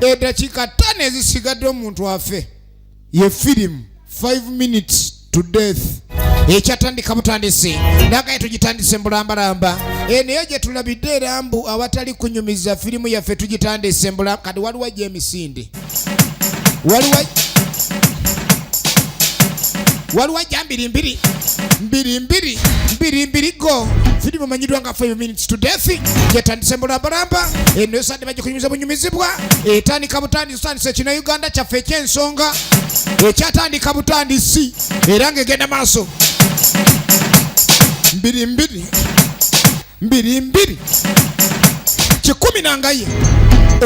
Eddakiika 5 ezisigadde omuntu afe. Ye firimu 5 Minutes to Death ekyatandika butandisi, nagaye tugitandise mbulambalamba. Naye gye tulabidde era mbu awatali kunyumiza firimu yaffe tugitandise mbula. Kati waliwo ajja emisinde, waliwo ajja mbiri mbiri mbiri mbiri mbiri mbiri go. Firimu emanyiddwa nga 5 Minutes to Death gyetandise mbulambalamba. Eno esadde bagikunyumiza bunyumizibwa, etandika butandisi tutandise kino Uganda kyaffe ekyensonga ekyatandika butandisi era ng'egenda maaso mbiri mbiri mbiri mbiri kikumi nangaye.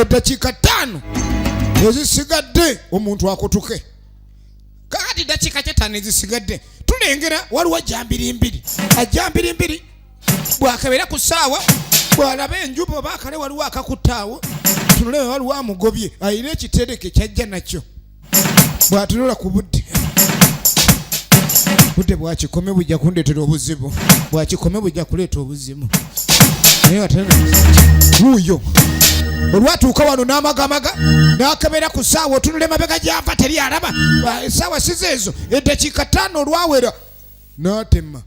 Eddakiika 5 ezisigadde omuntu akutuke. Kakati dakiika kyetaano ezisigadde, tulengera waliwo ajja mbirimbiri, ajja mbirimbiri. Bwakebera ku ssaawa, bw'alaba enjuba oba akale, waliwo akakutte awo. Tunulebe, waliwo amugobye, ayina ekitereke kyajja nakyo. Bw'atunula ku budde, budde bwakikome bujja kundeetera obuzibu, bwakikome bujja kuleeta obuzibu. Naye ate wuuyo olwatuuka wano n'amagamaga n'akebera ku ssaawa. Otunula emabega gy'ava, teri alaba. Essaawa sizo ezo. Eddakiika 5 olwawera n'atema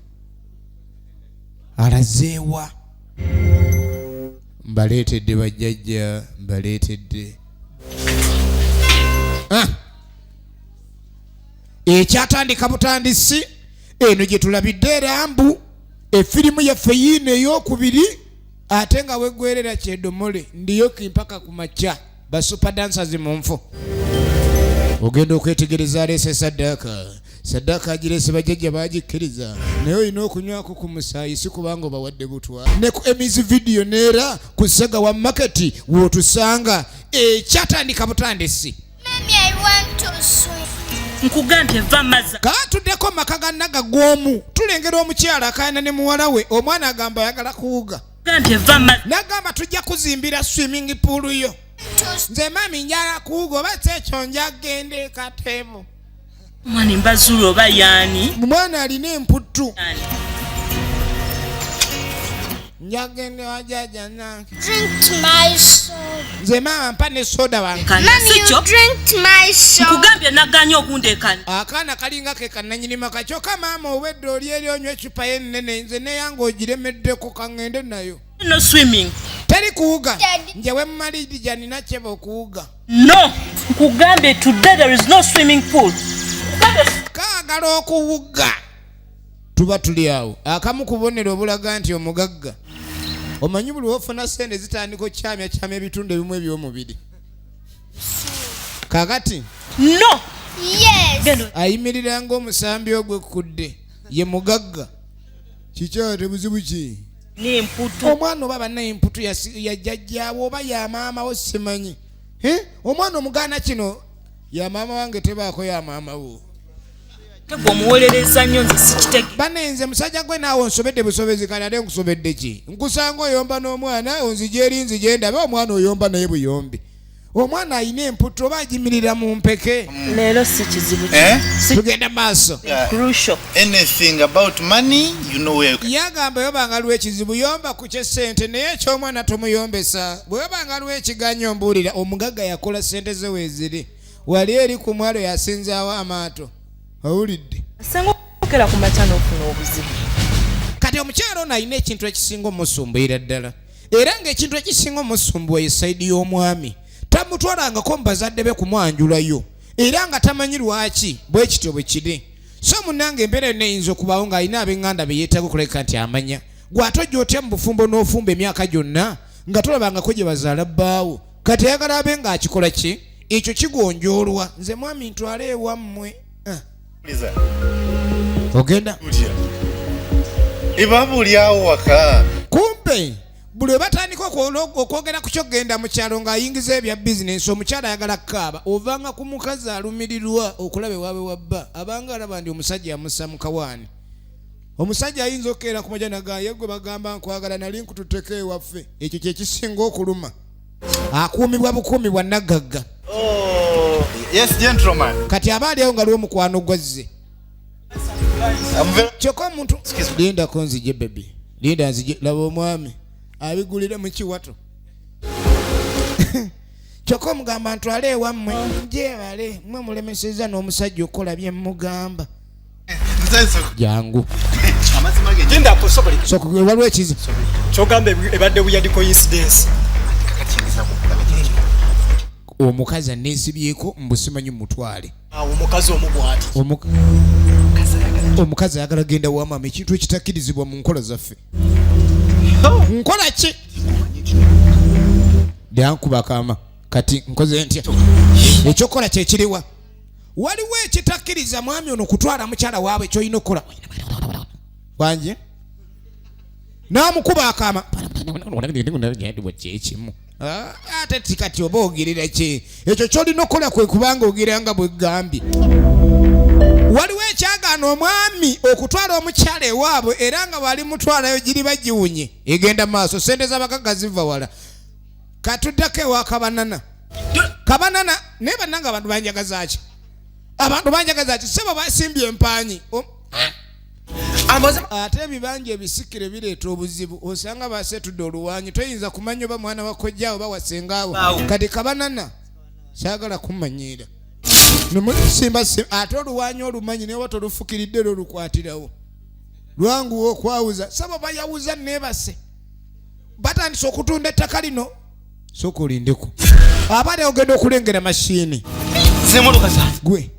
alazeewa. Mbaleetedde bajjajja, mbaleetedde. Ah! Ekyatandika butandisi eno gye tulabidde era mbu efirimu yaffe yiino eyokubiri, ate nga weggwerera kyedomole ndiyoki mpaka ku makya. Ba super dancers mu nfu ogenda okwetegereza, aleese saddaaka. Saddaaka agirese, bajjajja bagikkiriza, naye olina okunywako ku musaayi, si kubanga obawadde butwa. Ne ku Emizi Video neera ku Segawa Market w'otusanga. Ekyatandika butandisi. Mommy, I want to swim. Nkugambye va mazza. Kaatuddeko mu maka ga Nagga gw'omu, tulengera omukyala akaana ne muwala we. Omwana agamba ayagala kuwuga. Nkugambye va mazza. Nagamba tujja kuzimbira swimming pool yo. To Nze mami njala kuwuga, oba si ekyo nja genda ekatebo. Omwana embazuula oba yaani? Omwana alina emputtu. Ani? Njagenda wa jjajja nange. Drink my soda. Nze maama mpa ne soda wange. Mommy, you Sikyo. drink my soda. Nkugambye naganye okundekana. Akaana kalinga ke kannanyini maka, kyokka maama obwedde oli eri onywa ecupa y'ennene, nze neyange ogiremeddeko, kaŋŋende nayo. No swimming. Teri kuwuga. Daddy. Nje wemmalirija nina kyeba okuwuga. No, nkugambye today there is no swimming pool. Nkugambye. Kaagala okuwuga. Tuba tuli awo, akamu ku bubonero obulaga nti omugagga, omanyi buli wofuna sente zitandika okyamyakyamya ebitundu ebimu eby'omubiri. Kakati No. Yes. Genda. Ayimirira ng'omusambi ogwekkudde, ye mugagga. Kikyate buzibu ki? N'emputu. Omwana oba bannaye emputu yajjajjaawo oba ya maama wo simanyi. Eh? Omwana omugaana kino ya maama wange, tebaako ya maama wo. Gwe omuwolereza nnyo, nze sikitege. Banenze musajja gwe naawe onsobedde busobezi. Kale ate nkusobedde ki? Nkusanga oyomba n'omwana, onzija eri nzija endabe omwana oyomba naye buyombi. Omwana alina emputu oba agimirira mu mpeke. Leero si kizibu. Eh? Si Tugenda maaso. crucial. Anything about money, you know where you can. Yagamba yobanga lwekizibu yomba ku kyesente, naye ekyomwana tomuyombesa. Bweyobanga lwekiganyo mbuulira. Omugagga yakola sente ze weeziri wali eri ku mwalo, yasinzaawo amaato, owulidde? Senga okera ku makya n'ofuna obuzibu. Kati omukyalo ono alina ekintu ekisinga omusumbuyira ddala, era ng'ekintu ekisinga omusumbuwa ye side y'omwami. Tamutwalangako mu bazadde be kumwanjulayo, era nga tamanyi lwaki bwe kityo bwe kiri. So munnange, embeera yonna eyinza okubaawo ng'alina ab'eŋŋanda be yeetaaga okulabika nti amanya. Gw'ate ojja otya mu bufumbo n'ofumba emyaka gyonna nga tolabangako gye bazaala bbaawo? Kati ayagala abe ng'akikola ki? Ekyo kigonjoolwa. Nze mwami ntwale ewammwe. Ah. Ogenda. Ebabulyawo waka. Kumbe buli we batandika okwogera ku kyokgenda mu kyalo ng'ayingiza ebya bizinensi, omukyala ayagala kukaaba. Ovanga ku mukazi alumirirwa okulaba ewaabwe wa bba, abanga alaba ndi omusajja yamussa mu kawaani. Omusajja ayinza okukeera ku majana gaye, gwe bagamba nkwagala, nali nkututteko ewaffe. Ekyo kyekisinga okuluma. Akuumibwa bukuumi bwa naggagga. Oh, yes, gentleman. Kati aba aliawo nga lw'omukwano gwazze. I'm very Kyokka omuntu, lindako nzije, baby, linda nzije. Laba omwami abigulire mu kiwato. Kyokka omugamba ntwale ewammwe gyebale mwe mulemesezza n'omusajja okukola bye mmugamba. Jangu. Waliwo ekizibu. Kyogamba ebadde weird coincidence. Omukazi aneesibyeko mbu simanyi mutwale. Awo omukazi omu bw'ati. Omukazi ayagala genda wa maama, ekintu ekitakkirizibwa mu nkola zaffe. Nkola ki? Lyankuba kaama kati nkoze ntya? Ekyokukola kyekiriwa? Waliwo ekitakkiriza mwami ono kutwala mukyala waabwe kyolina okukola. Wangi? N'amukuba akaama. Kyekimu. Ate ti kati oba ogirira ki? Ekyo kyolina okukola kwe kubanga ogira nga bwe gambye. Waliwo ekyagaana omwami okutwala omukyala ewaabwe era nga bw'ali mutwalayo giriba giwunye egenda maaso, ssente z'abagagga ziva wala. Katuddako ewa Kabanana. Kabanana naye bannange abantu banjagaza ki? Abantu banjagaza ki? Ssebo basimbye empanyi. Ate ebibanja ebisikire bireeta obuzibu, osanga baseetudde oluwanyi, toyinza kumanya oba mwana wa kojjaawo oba wa ssengaawo. Kati Kabanana saagala kumanyiira. Nemusimba ate oluwanyi olumanyi naye oba tolufukiridde lwo lukwatirawo. Lwanguwa okwawuza. Ssebo bayawuza neebase. Batandise okutunda ettaka lino. Sooka olindeko. Abaana ogenda okulengera mashini. Gwe.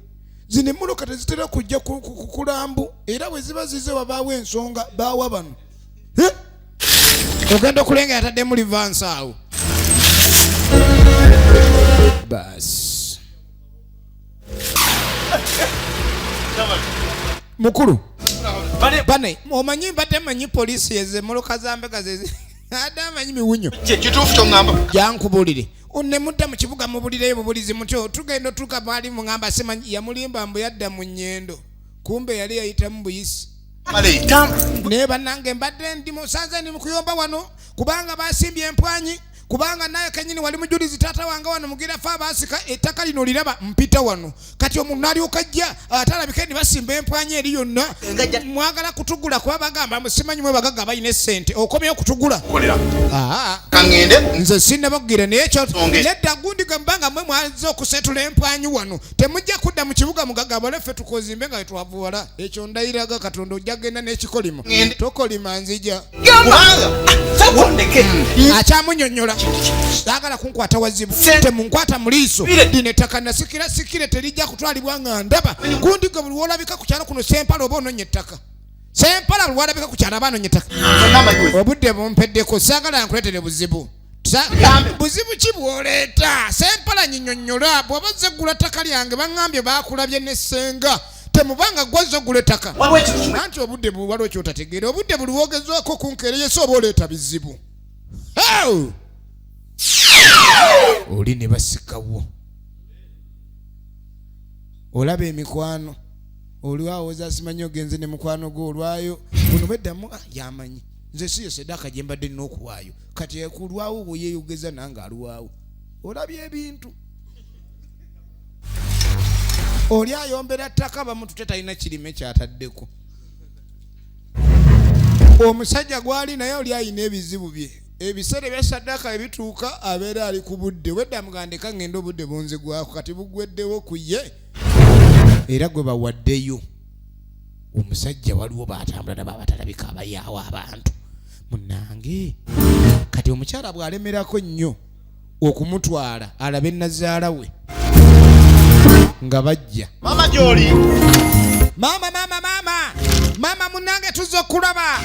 Zino emmotoka tezitera kujja kulambu era bwe ziba zize wabaawo ensonga baawa bano. Ogenda okulengera ataddemu livansi awo. Baasi. Mukulu. Bane, omanyi mbadde manyi poliisi ezo emmotoka za mbega ze ate amanyi miwunyo. Kituufu ky'oŋŋamba. Jankubuulire. Ne mudda mu kibuga mubulireyo bubulizi mutyo tugenda otuuka mwali muŋŋamba simanyi yamulimba mbu yadda mu nnyendo kumbe yali yayitamu buyisi. Naye bannange mbadde ndi musanze ndi mu kuyomba wano kubanga basimbye empwanyi kubanga naye kennyini wali mujulizi taata wange wano mugira fa baasika ettaka lino liraba mpita wano kati omuntu n'alyoka ajja ate alabike ne basimba empwanyi eri yonna mwagala kutugula kuba bagamba musimanyi mwe bagagga balina essente okomyewo kutugula. Kangende. Nze sinnabakugire naye ekyo nedda gundi gwe mbanga mwe mwaze okusetula empwanyi wano temujja kudda mu kibuga mugagabale ffe tukozimbe nga twavuwala ekyo ndayiraga Katonda ojja kugenda n'ekikolimo tokolima nzija. Akyamunyonnyola saagala kunkwata wazibu temunkwata mu liiso lino ettaka nasikira sikire terijja kutwalibwa nga ndaba gundi gwe buli w'olabika ku kyalo kuno Sempala oba onoonya ettaka. Sempala buli w'olabika ku kyalo aba anoonya ettaka. Obudde bumpeddeko saagala nkuleetere buzibu. Buzibu ki bw'oleeta? Sempala nyinyonnyola bw'oba ozze ggula ttaka lyange baŋŋambye baakulabye ne ssenga temubanga ggwe ozze oggula ettaka. Anti obudde waliwo ky'otategeera obudde buli w'ogezaako okunkeereyesa oba oleeta bizibu. Oli ne basikawo. Olaba emikwano olwawoza simanyi ogenze ne mukwano gwo olwayo buno beddamu yamanyi nze si ye sedaka gye mbadde nnina okuwaayo kati kulwawo bwe yeeyogeza nange alwawo olabye ebintu oli ayombera ttaka bamutute talina kirime kyataddeko omusajja gwali naye oli alina ebizibu bye ebiseera ebya sadaka ebituuka abeera ali ku budde wedda mugandeka ngenda obudde bunzigwako kati buggweddewo ku ye era gwe bawaddeyo omusajja waliwo baatambula nabo abatalabika abayaawo abantu munnange kati omukyala bw'alemerako nnyo okumutwala alabe nnazaala we nga bajja. Maama gy'oli. Maama, maama, maama. Maama munnange tuzze okulaba.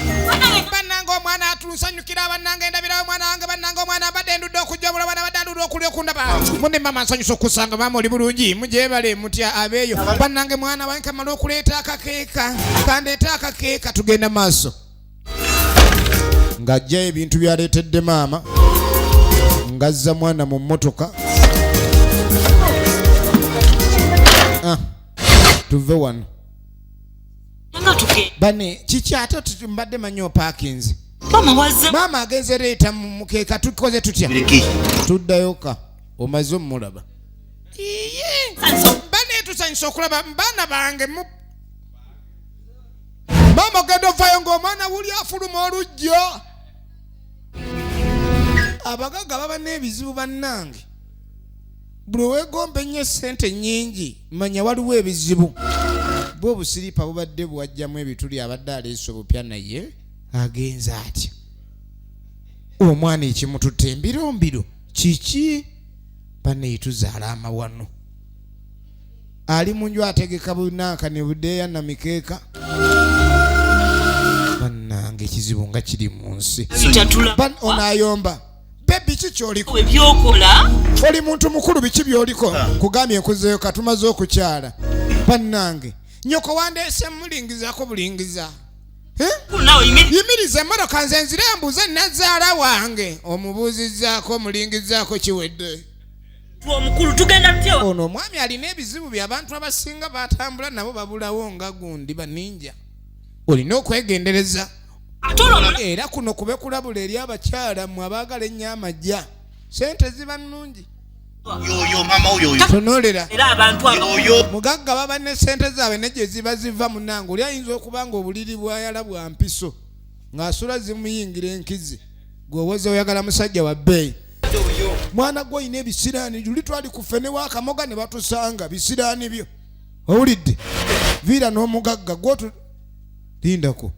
Bannange omwana atunsanyukira bannange ndabirawo omwana wange bannange omwana abadde ndudde okujja omulaba nabadde ndudde okulya okundaba. Munne maama nsanyusa okusanga maama oli bulungi mugyebale mutya abeeyo. Bannange mwana wange kamala okuleeta akakeeka kandeeta akakeeka tugenda maaso. Ng'aggyayo ebintu by'aleetedde maama ng'azza mwana mu mmotoka. Tuve wano. Bane kiki ate mbadde manyi opaakinze. Maama agenze leeta mu mukeeka tukoze tutya? Tuddayo ka omaze omulaba. Bane tusanyusa okulaba baana bange mu Maama ogenda ovaayo ng'omwana wuli afuluma olujja. Abagagga baba n'ebizibu bannange. Buli weegomba ennyo ssente nnyingi, manya waliwo ebizibu. Bwe obusiripa bubadde bwajjamu ebituli, abadde aleese obupya, naye agenza atya omwana ekimututte embirombiro kiki? Baneetuzaala amawano. Ali mu nju ategeka bunanka ne budeeya namikeeka. Bannange, ekizibu nga kiri mu nsi. Ono ayomba, "Baby, ki kyoliko?" Ebyokola. Oli muntu mukulu, biki byoliko? Kugambye nkuzeeyo, katumaze okukyala. Bannange, nyoko wandeese mulingizaako bulingiza. Eh? Nawe Yimiriza emmotoka, nze nzire mbuuze nazaala wange. Omubuuzizaako, omulingizaako, kiwedde. Omukulu, tugenda tutya? Ono omwami alina ebizibu byabantu abasinga batambula nabo babulawo nga gundi baninja. Olina okwegendereza. Ate olwo Era kuno kube kulabula eri abakyala mmwe abaagala ennyo amajja. Sente ziba nnungi. Yoyo mama oyo oyo. Tonolera. Era abantu abo Yoyo. Mugagga baba ne sente zaabwe ne gye ziba ziva. Munange, oli ayinza okuba nga obuliri bwayala bwa mpiso, ng'asula zimuyingira enkizi. Gweowoza oyagala musajja wa bbeeyi. Mwana gwe, olina ebisiraani. Luli twali ku ffene w'akamoga ne batusanga bisiraani byo. Owulidde? Viira n'omugagga gwotu lindako.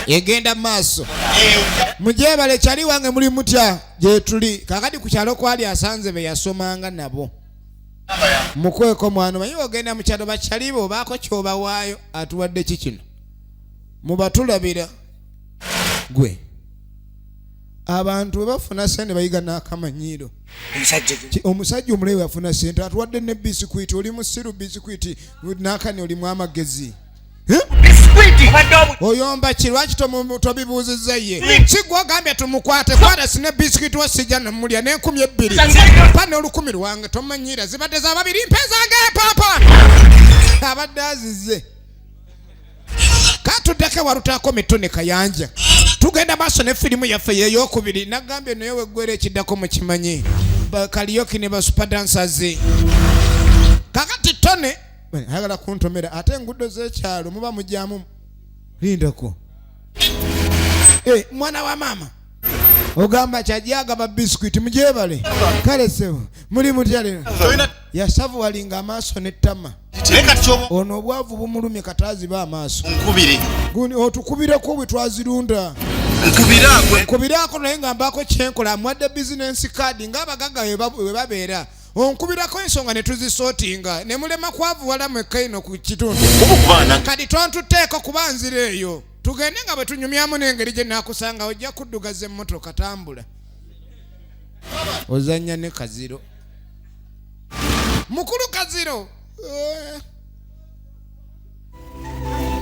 Egenda maaso. Mugyebale, kyali wange, muli mutya? Gyetuli kakati ku kyalo kwali asanze be yasomanga nabo. Mukweko mwana, omanyi ogenda mu kyalo bakyalibo obaako kyobawaayo. Atuwadde ki kino? Mubatulabira gwe abantu bwe bafuna sente bayiga n'akamanyiiro. Omusajja omuleewe afuna sente, atuwadde ne bisikwiti. Oli musiru, bisikwiti nakani? Olimu amagezi? Eh? Oyomba ki? Lwaki tobibuuzizza ye? Si gwe ogambye tumukwate? Kwata sine bisikwiti wo, sijja namulya n'enkumbi 2 pa n'olukumi lwange. Tomanyiira, zibadde za babiri, mpe zange papa. Abadde azize. Katuddeko walutaako mitone kayanja. Tugenda maaso ne firimu yaffe yeyokubiri. Nagambye naye weggwera ekiddako mukimanyi, bakaliyoki ne basuper dancers. Kakati tone ayagala kuntomera, ate enguudo z'ekyalo muba mujyamu. Lindako. Eh, mwana wa maama, ogamba kyajagaba bisikuiti. Mugyebale. Kale sebo, muli mutya leero? Yasavuwalinga amaaso n'ettama. Naye kati kyoba Ono obwavu bumulumye, kataaziba amaaso. Nkubire. Gundi otukubireko bwe twazirunda. Nkubiraako. Nkubirako, naye nga mbaako kyenkola. Amuwadde business card ng'abagagga bwe babeera. Onkubirako ensonga ne tuzisootinga ne mulema kwavuwala mwekka eno ku kitundu. Kuba kubaana. Kati tontuteeko kuba nzira eyo, tugende nga bwe tunyumyamu n'engeri gye naakusanga. Ojja kuddugaza emmotoka. Tambula ozannya ne Kaziro, mukulu Kaziro. Eh.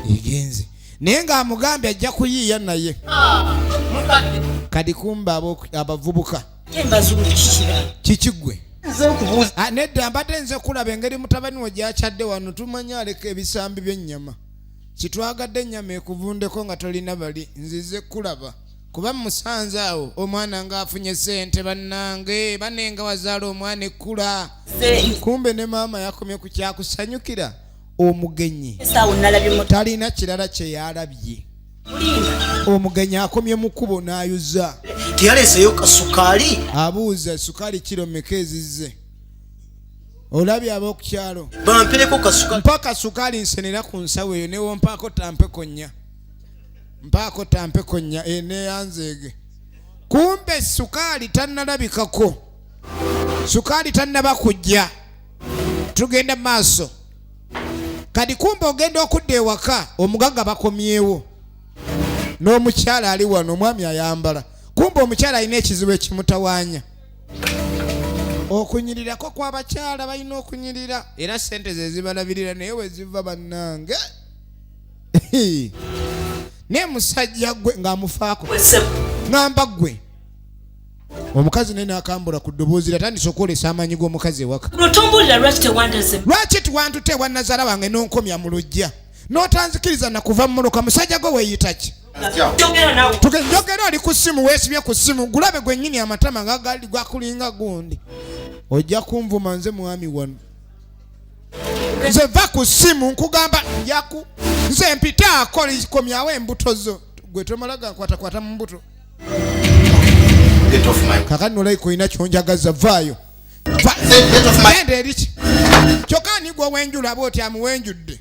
Egenze naye ng'amugambye ajja kuyiiya naye kati kumba abavubuka. Embazuuli kikira. Kiki gwe? Nze nkubuuza. Ah, nedda, mbadde nze kulaba engeri mutabani we gyakyadde wano. Tumanyi aleka ebisambi by'ennyama. Kitwagadde ennyama ekuvundeko nga tolina bali. Nzize kulaba kuba musanze awo omwana ng'afunye sente. Bannange, banenga wazaala omwana ekkula. Kumbe ne maama yakomye ku kyakusanyukira omugenyi. Esaawo nalabye moto. Talina kirala kye yalabye. Omugenyi akomye mu kkubo n'ayuza. Teyaleeseyo kasukaali? Abuuza sukaali kiro meka ezizze. Olabye ab'okukyalo. Bampereko kasukaali. Mpaka sukaali nsenera ku nsawo eyo. Newompaako tampeko nnya, mpaako tampeko nnya eneyanzeege. Kumbe sukaali tannalabikako, sukaali tannaba kujja. Tugenda maaso kati. Kumbe ogenda okudda ewaka, omugagga bakomyewo n'omukyala ali wano. Omwami ayambala. Kumbe omukyala alina ekizibu ekimutawaanya, okunyirirako kw'abakyala. Balina okunyirira era sente ze zibalabirira, naye we ziva bannange. Naye musajja gwe ng'amufaako. Ŋŋamba ggwe omukazi naye n'akambula ku ddoboozi, atandise okwolesa amaanyi g'omukazi ewaka. Tombulira, lwaki tewandaze? Lwaki tiwantute ewa nazaala wange n'onkomya mu luggya n'otanzikiriza nakuva mu mmotoka? Musajja gwe, weeyita ki? Njogera naawe. Njogera, oli ku ssimu, weesibye ku ssimu. Gulabe gwennyini, amatama nga gali gakulinga gundi. Ojja kunvuma nze mwami wano. Nze va ku ssimu, nkugamba njaku nze mpitaako. Komyawo embuto zo gwe, tomala gakwatakwata mu mbuto. Get off my Kakati nolayika olina kyonjagaza, vaayo. Get off my Genda eriki. Kyokka ani gwe wenjula aba oti amuwenjudde?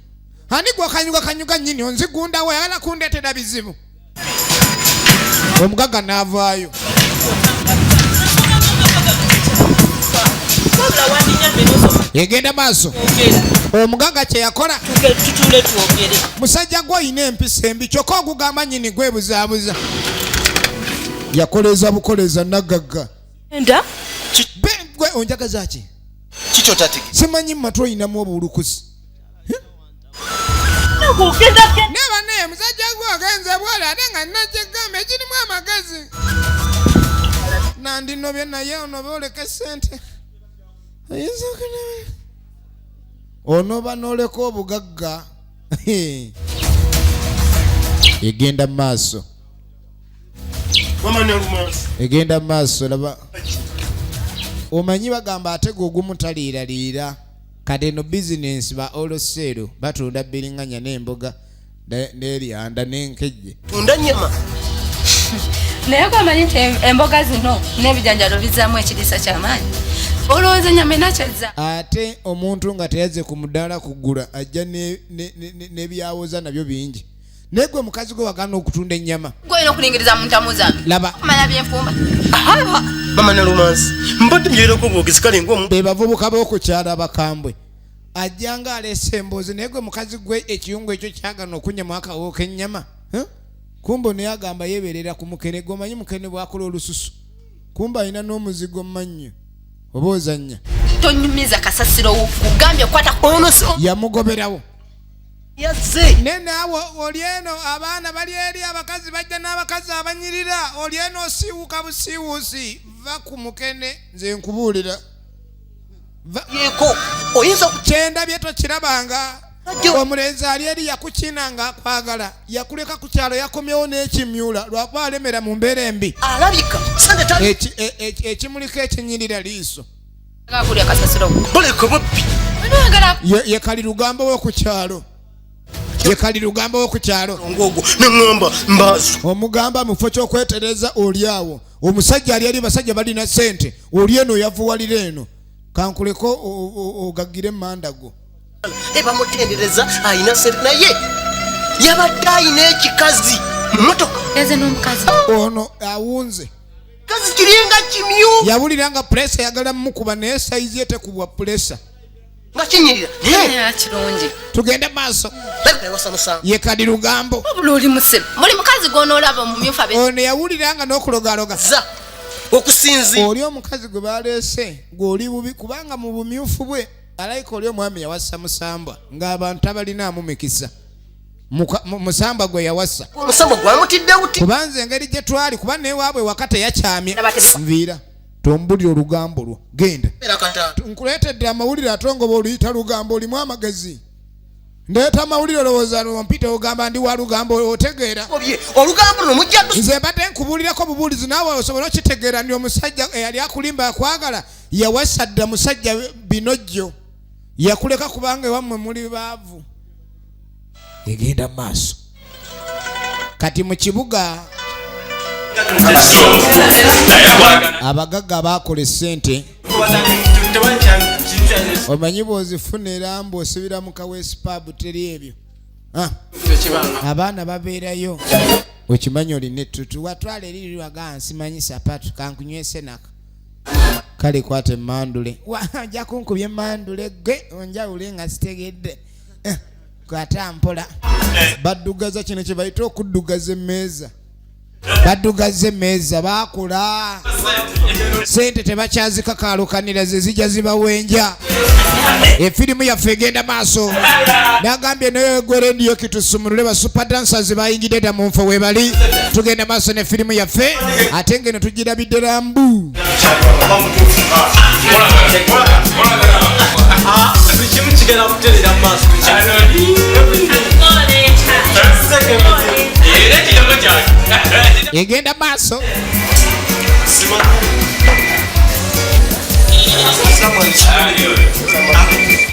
Ani gwe kanyuga kanyuga nnyini onzigundawo ayagala kundeetera bizibu? Omugagga n'avaayo. Wabula wandinyambe n'osooka Egenda maaso. kwogera. Omugagga kye yakola, Tutuule twogere. Musajja gwe olina empisa embi, kyokka ogugamba nnyini gwebuzaabuza. Yakoleza bukoleza naggagga. Enda. Gwe onjagaza ki? Kiki otategeera? Simanyi mu matu olinamu obuwulukusi. Ogenda genda. Naye naye musajja gwe ogenze bwoli ate nga nina kyegamba ekirimu amagezi. Nandinobye naye onoba oleka sente. Oyinza okunaba. Onoba n'oleka obugagga. Egenda mu maaso. Mama Nalumansi. Egenda mu maaso laba. Omanyi bagamba ate gwe ogumu taliiraliira. Kati eno bizinensi ba oloseero batunda bbiringanya n'emboga n'eryanda n'enkejje. Tunda nnyama. Naye gwamanyi nti emboga zino n'ebijanjalo bizzaamu ekiriisa ky'amaanyi. Olowooza ennyama enakyezza? Ate omuntu nga teyazze ku mudaala kugula ajja n'ebyawoza nabyo bingi. Naye gwe mukazi gwe wagaana okutunda ennyama. Gwe olina okulingiriza mu ntamu zange. Laba. Okumanya byenfumba. Mama Nalumansi, mbadde njereko bwogezi kale ng'omu. Be bavubuka b'oku kyalo abakambwe. Ajja nga aleese emboozi naye gwe mukazi gwe ekiyungu ekyo kyagana okunyamu akawoowo k'ennyama. Huh? Kumbe naye agamba yeeberera ku mukene. Gwe omanyi mukene bw'akola olususu. Kumbe alina n'omuzigo mu mannyo. Oba ozannya. Tonyumiza kasasiro kugambye kwata Ono si Yamugoberawo. yazze. Ne naawe oli eno abaana bali eri abakazi bajja n'abakazi abanyirira oli eno osiiwuuka busiiwuusi. Va ku mukene nze nkubuulira. Yeeko oyinza Kyendabye tokirabanga. Ajjo. Omulenzi ali eri yakukina nga akwagala yakuleka ku kyalo yakomyewo n'ekimyula lwakuba alemera mu mbeera embi. Alabika sente tali. Ekimuliko ekinyirira liiso. Kulya kasasiro. Baleka babbi. Oyagala Ye kali lugambo wo ku kyalo. Ye kali lugambo wo ku kyalo. Ng'ogwo ne ŋŋamba mbaazo. Omugamba mu kifo ky'okwetereza oli awo. Omusajja ali eri basajja balina ssente oli eno yavuwalira eno. Kankuleko ogaggire emmanda go. Bamutendereza alina ssente naye yabadde alina ekikazi mu mmotoka. Yaze n'omukazi. Ono awunze. Kazi kiringa kimyu. Yawulira nga pulesa yagala mmukuba naye sayizi ye tekubwa pulesa. Nga kinyirira. Naye Kirungi. Tugende maaso. Alabika yawasa musango. Ye kadi lugambo. Wabula oli musiru. Buli mukazi gw'onoolaba mu myufu abe. Ono yawulira nga n'okulogaloga. Za okusinziira. Oli omukazi gwe baleese ng'oli bubi kubanga mu bumyufu bwe alayika oli omwami yawasa musambwa ng'abantu abalinaamu mikisa. Musambwa gwe yawasa. Omusambwa gwamutidde buti. Kubanza engeri gye twali kuba newaabwe waka teyakyamye. Nviira tombulira olugambo lwo genda. Nkuleetedde amawulire ate nga oluyita lugambo olimu amagezi. Ndeeta amawulire olowooza mpita ogamba ndi wa lugambo otegeera. Olugambo luno mujja Nze mbadde nkubuulirako bubuulizi naawe osobole okitegeera ndi omusajja eyali akulimba akwagala yawasa dda musajja binojjo. Yakuleka kubanga ewammwe muli baavu. Egenda mu maaso. Kati mu kibuga abagagga baakola essente. Omanyi bw'ozifuna era mbu osibira mu kaweesi pub teri ebyo. Abaana babeerayo. Okimanyi olina ettutu watwala eriri waga nsimanyi sapatu kankunywese naka. Kale kwata emmandule. Ojja kunkubya emmandule gwe onjawule nga sitegedde. Kwata mpola. Baddugaza kino kye bayita okuddugaza emmeeza. Baddugaza emmeeza baakula. Ssente tebakyazikakaalukanira ze zijja zibawenja. Efirimu yaffe egenda maaso. Nagambye naye gwe ndiyo kitusumulule ba super dancers bayingidde dda mu nfo we bali. Tugenda maaso ne firimu yaffe ate ng'eno tugirabidde lambu. Kimu kigenda kuterera mu maaso. Egenda maaso.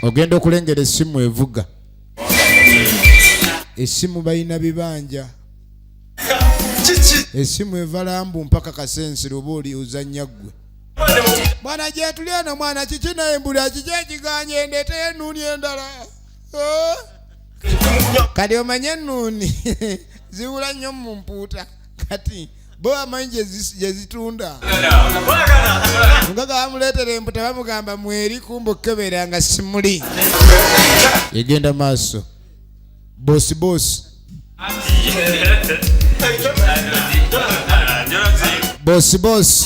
Ogenda okulengera essimu evuga. Essimu balina bibanja. Esimu eva Lambu mpaka Kasensero, oba oli ozannya ggwe. Mwana gyetuli eno, mwana kiki naye mbula kiki ekiganye ndeeteyo ennuuni endala. Eh? Kati omanye ennuuni ziwula nnyo mu mpuuta, kati bo bamanyi gye zitunda. Nga bamuleetera emputa, bamugamba mweri, kumba okukebera nga simuli. Egenda maaso, bosi bosi bosi bosi.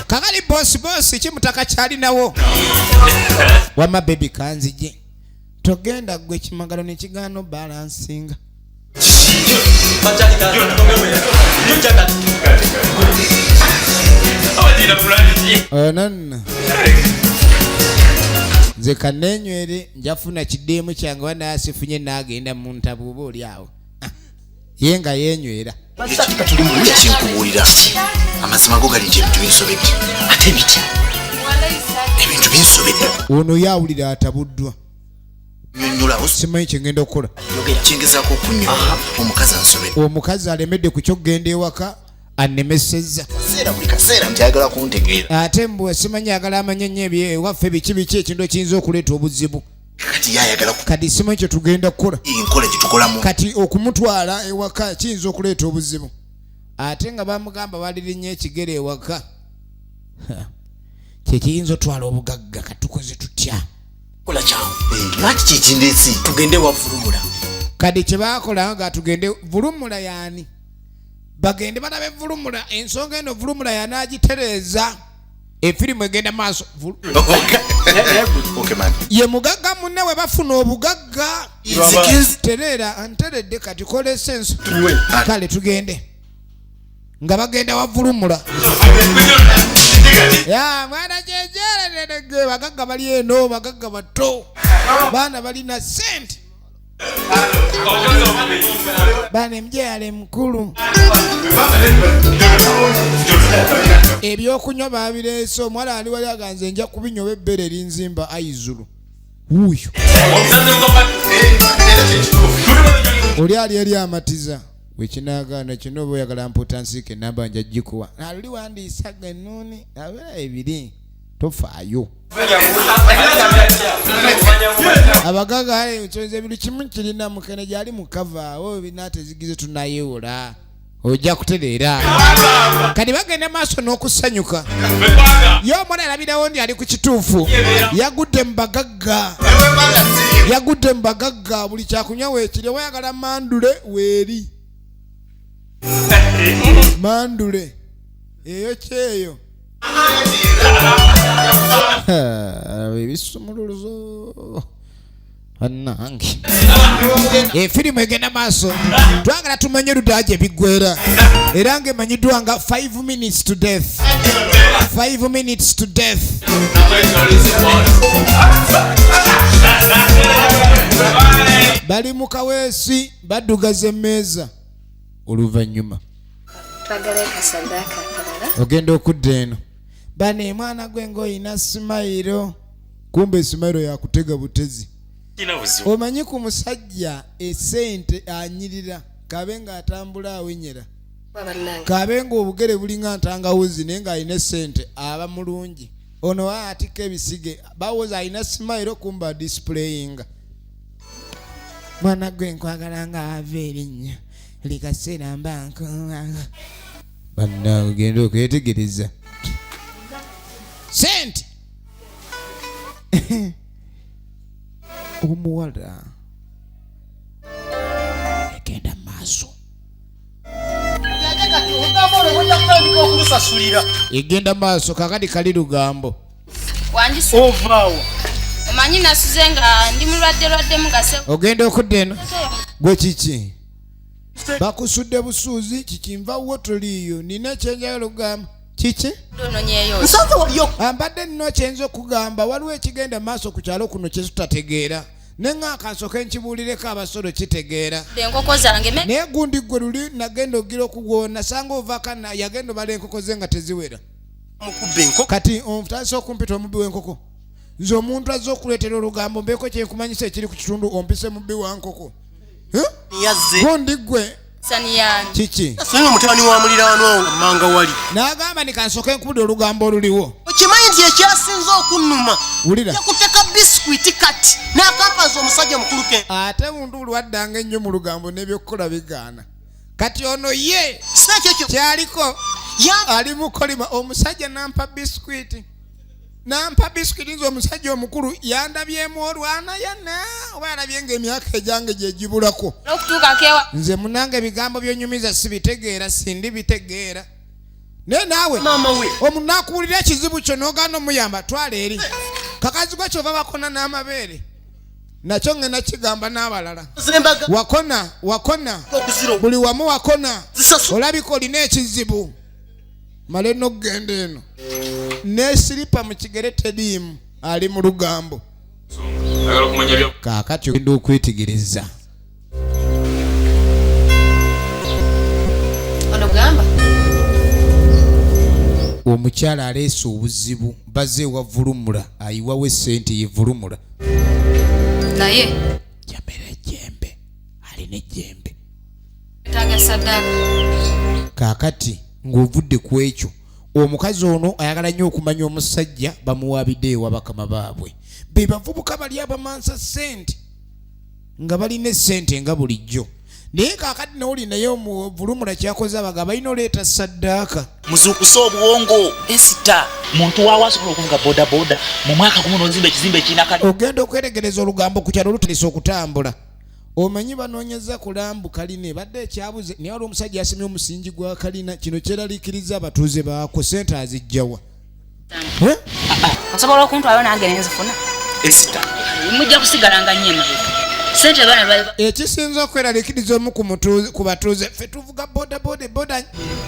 Kakali bosi bosi kimutaka kyalinawo. Wamma baby, kanzije, togenda gwe kimagalo nekigaano balansinga. Ono nno nze kanenywere, njafuna kideemu kyange wanaasifunye naagenda mu ntabu oba oli awo. Ah, ye nga yenywera. Tuli mu kinkubuulira, amazima go gali nti ebintu binsobedde. Ate bitya ebintu binsobedde? Ono ye awulira atabuddwa. Nyonnyolawo. Simanyi kyengenda okukola. Kyengezaako okunnyola, omukazi ansobedde. Omukazi alemedde ku kyokugenda ewaka, annemesezza. Kaseera buli kaseera nti ayagala kuntegeera. Ate mbwe simanyi agala amanye nnyo ewaffe biki biki, ekintu ekiyinza okuleeta obuzibu. Kati ye ayagala ku Kati simanyi kyetugenda kukola. Enkola gye tukolamu. Kati okumutwala ewaka kiyinza okuleeta obuzibu, ate nga bamugamba balirinnya ekigere ewaka. Ha, kyekiyinza otwala obugagga. Katukoze tutya? Kola kyangu. Lwaki kikindeesi? Tugende wavulumula. Kati kyebakola nga tugende vulumula yaani, bagende balabe vulumula ensonga eno, vulumula yanaagitereeza. Efirimu egenda maaso. Okay man. Ye mugagga munne we bafuna obugagga. Nze Tereera, nteredde. Kati kolesa enso. Kale tugende nga bagenda wavulumula ya mwana kyekyererege. Bagagga bali eno, bagagga bato, baana balina sente, bana emjeyale mukulu. Ebyokunywa babireese. Omuwala ali wali aganze nja kubinywa ebbere erinzimba aizulu. Wuuyo oli ali eri amatiza wekinagaana kino. Oba oyagala mpuuta nsiika enamba nja gikuwa. Aluli wandiisaga ennuuni abeera ebiri, tofaayo. Abagaga ensonzi ebintu kimu kirina mukene gyali mukavaawo binatezigize tunayewola, ojja kutereera. Kati bagenda maaso n'okusanyuka. Ye omwana alabirawo ndi ali ku kituufu, yagudde mu bagagga, yagudde mu bagagga. Buli kyakunywa weekiri, wayagala mandule weeri, mandule eyo kyeyo ebisumuluzo. Bannange, efirimu egenda maaso, twagala tumanye oludda gye biggwera, era ng'emanyiddwa nga 5 minutes to death, 5 minutes to death. Bali mu kaweesi, baddugaza emmeeza oluvannyuma. Twagalayo kasaddaaka akalala. Ogenda okudda eno, bano emwana gwe ng'oyina smile, kumbe smile yakutega butezi. Omanyi ku musajja esente anyirira, kabe ng'atambula awenyera, kabe ng'obugere bulinga ntangawuzi, naye ng'alina esente aba mulungi. Ono atika ebisige, bawoza alina smile, kumba displayinga. Mwana gwe nkwagala nga ava erinnya likaseera mba nkuwanga. Banna, ogenda okwetegereza sente omuwala egenda maaso. Ate kati olugamba olwo mujja kutandika okulusasulira. Egenda maaso. Kakati kali lugambo. Wangi. Ovaawo. Omanyi nasuze nga ndi mulwadde lwaddemu gase. Ogenda okudda eno, gwe kiki bakusudde busuuzi kikinva wo toliiyo. Nina kyenjagala okugamba kiki. Ononyeyo. Nsanze waliyo. Ambadde nina kyenza okugamba. Waliwo ekigenda maaso ku kyalo kuno kyetutategeera, neŋŋa kansooke nkibuulireko abasolo kitegeera. Enkoko zange Naye gundi gwe luli nagenda ogira okugwo, nasanga ovaka yagenda obala enkoko ze nga teziwera. Mukubba enkoko. Kati ontandise okumpita omubbi w'enkoko. Nze omuntu azze okuleetera olugambo mbeeko kyenkumanyisa ekiri ku kitundu ompise mubbi wa nkoko. Yazze. Gundi ggwe. Kiki? Songa mutabani wa muliraanwa wo mmanga wali. N'agamba ni kansooke nkubudde olugambo oluliwo. Okimanyi nti ekyasinze okunnuma. Wulira. Yakuteka bisikuiti kati n'akampaza omusajja mukulu ke. Ate muntu buli waddanga ennyo mu lugambo n'ebyokukola bigaana. Kati ono ye kyaliko ali mukolima omusajja nampa bisikuiti. Nampa bisikuiti nze omusajja omukulu yandabyemu olwana yana oba yalabye ng'emyaka egyange gye gibulako. Nze munange ebigambo by'onyumiza sibitegeera sindi bitegeera. Naye naawe omuntu n'akuwulira ekizibu kyo n'ogaana omuyamba twala eri. Kakazi gwe kyova bakona n'amabeere. Nakyo ngenda kigamba n'abalala. Wakona wakona buli wamu wakona olabika olina ekizibu. Male n'okugenda eno nesiripa mu kigere teriimu ali mu lugambo. Kaakati ogenda okwetegereza. Omukyala aleese obuzibu bazze ewa Vulumula ayiwawo essente ye Vulumula. Naye jamera ejjembe alina ejjembe. Taaga saddaaka. Kaakati ng'ovudde ku ekyo omukazi ono ayagala nnyo okumanya omusajja bamuwaabidde ewa bakama baabwe. Be bavubuka bali abamansa ssente nga balina essente nga bulijjo. Naye kaakati n'oli naye omuvulumula kyakoze abaga balina oleeta saddaaka. Muzuukuse obwongo. Esther muntu waawo asobola okuvuga bodaboda mu mwaka gumu n'ozimba ekizimbe ekirina kali. Ogenda okweregereza olugambo ku kyalo lutandise okutambula. Omanyi banoonyeza kulambu kalina ebadde ekyabuze naye waliwo omusajja yasimye omusingi gwa kalina kino kyeraliikiriza abatuuze baako ssente azijjawa. Osobola okuntwalayo nange ne nzifuna? Esther. Mujja kusigala nga nnyo emabega. Ssente abaana bali Ekisinza okweraliikiriza omu ku batuuze ffe tuvuga bodaboda boda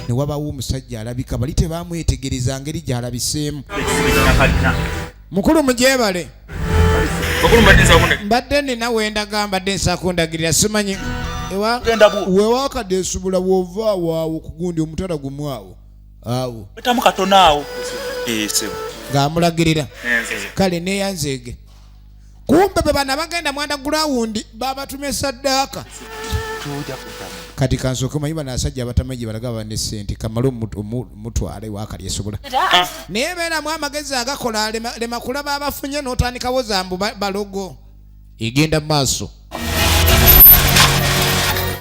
ne wabawo omusajja alabika bali tebamwetegereza ngeri gy'alabiseemu. Mukulu mugyebale. Mbadde nina wendaga mbadde nsakundagirira simanyi wewaakadde esubula bw'ova awo awo ku gundi omutala gumu awo awo. Wetamu katono awo. Ng'amulagirira. Kale neeyanzeege. Kumbe bwe bano abagenda mwanda gulawundi babatumye saddaaka. Kati kansooke manyi bano abasajja abatamanyi gye balaga baba ne ssente kamale omutwale waakali esobola. Naye beeramu amagezi agakola lema kulaba abafunye n'otandikawo za mbu balogo. Egenda mu maaso.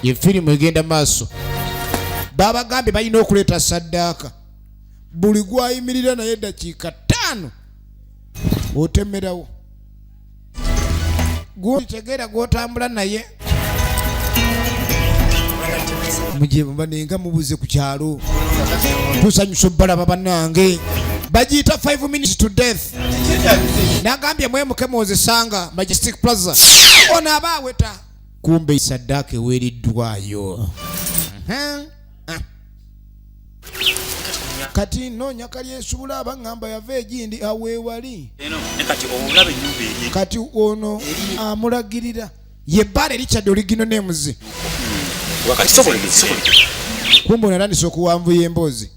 Ye firimu egenda mu maaso. Babagambye balina okuleeta saddaaka. Buli gw'ayimirira naye eddakiika 5 otemerawo. Gw'otegeera gw'otambula naye. Muje banenga mubuze ku kyalo. Tusanyusa obbalaba bannange. Bagiyita 5 minutes to death. Nagambye mwemuke mwozesanga Majestic Plaza. Ono aba aweta. Kumbe saddaaka eweereddwayo. Kati nnoonya kalyesuula abaŋŋamba yava egindi aweewali. Kati ono amulagirira. Ye bbaala Richard Oligino Names. Kumbe ono atandise okuwanvuya emboozi.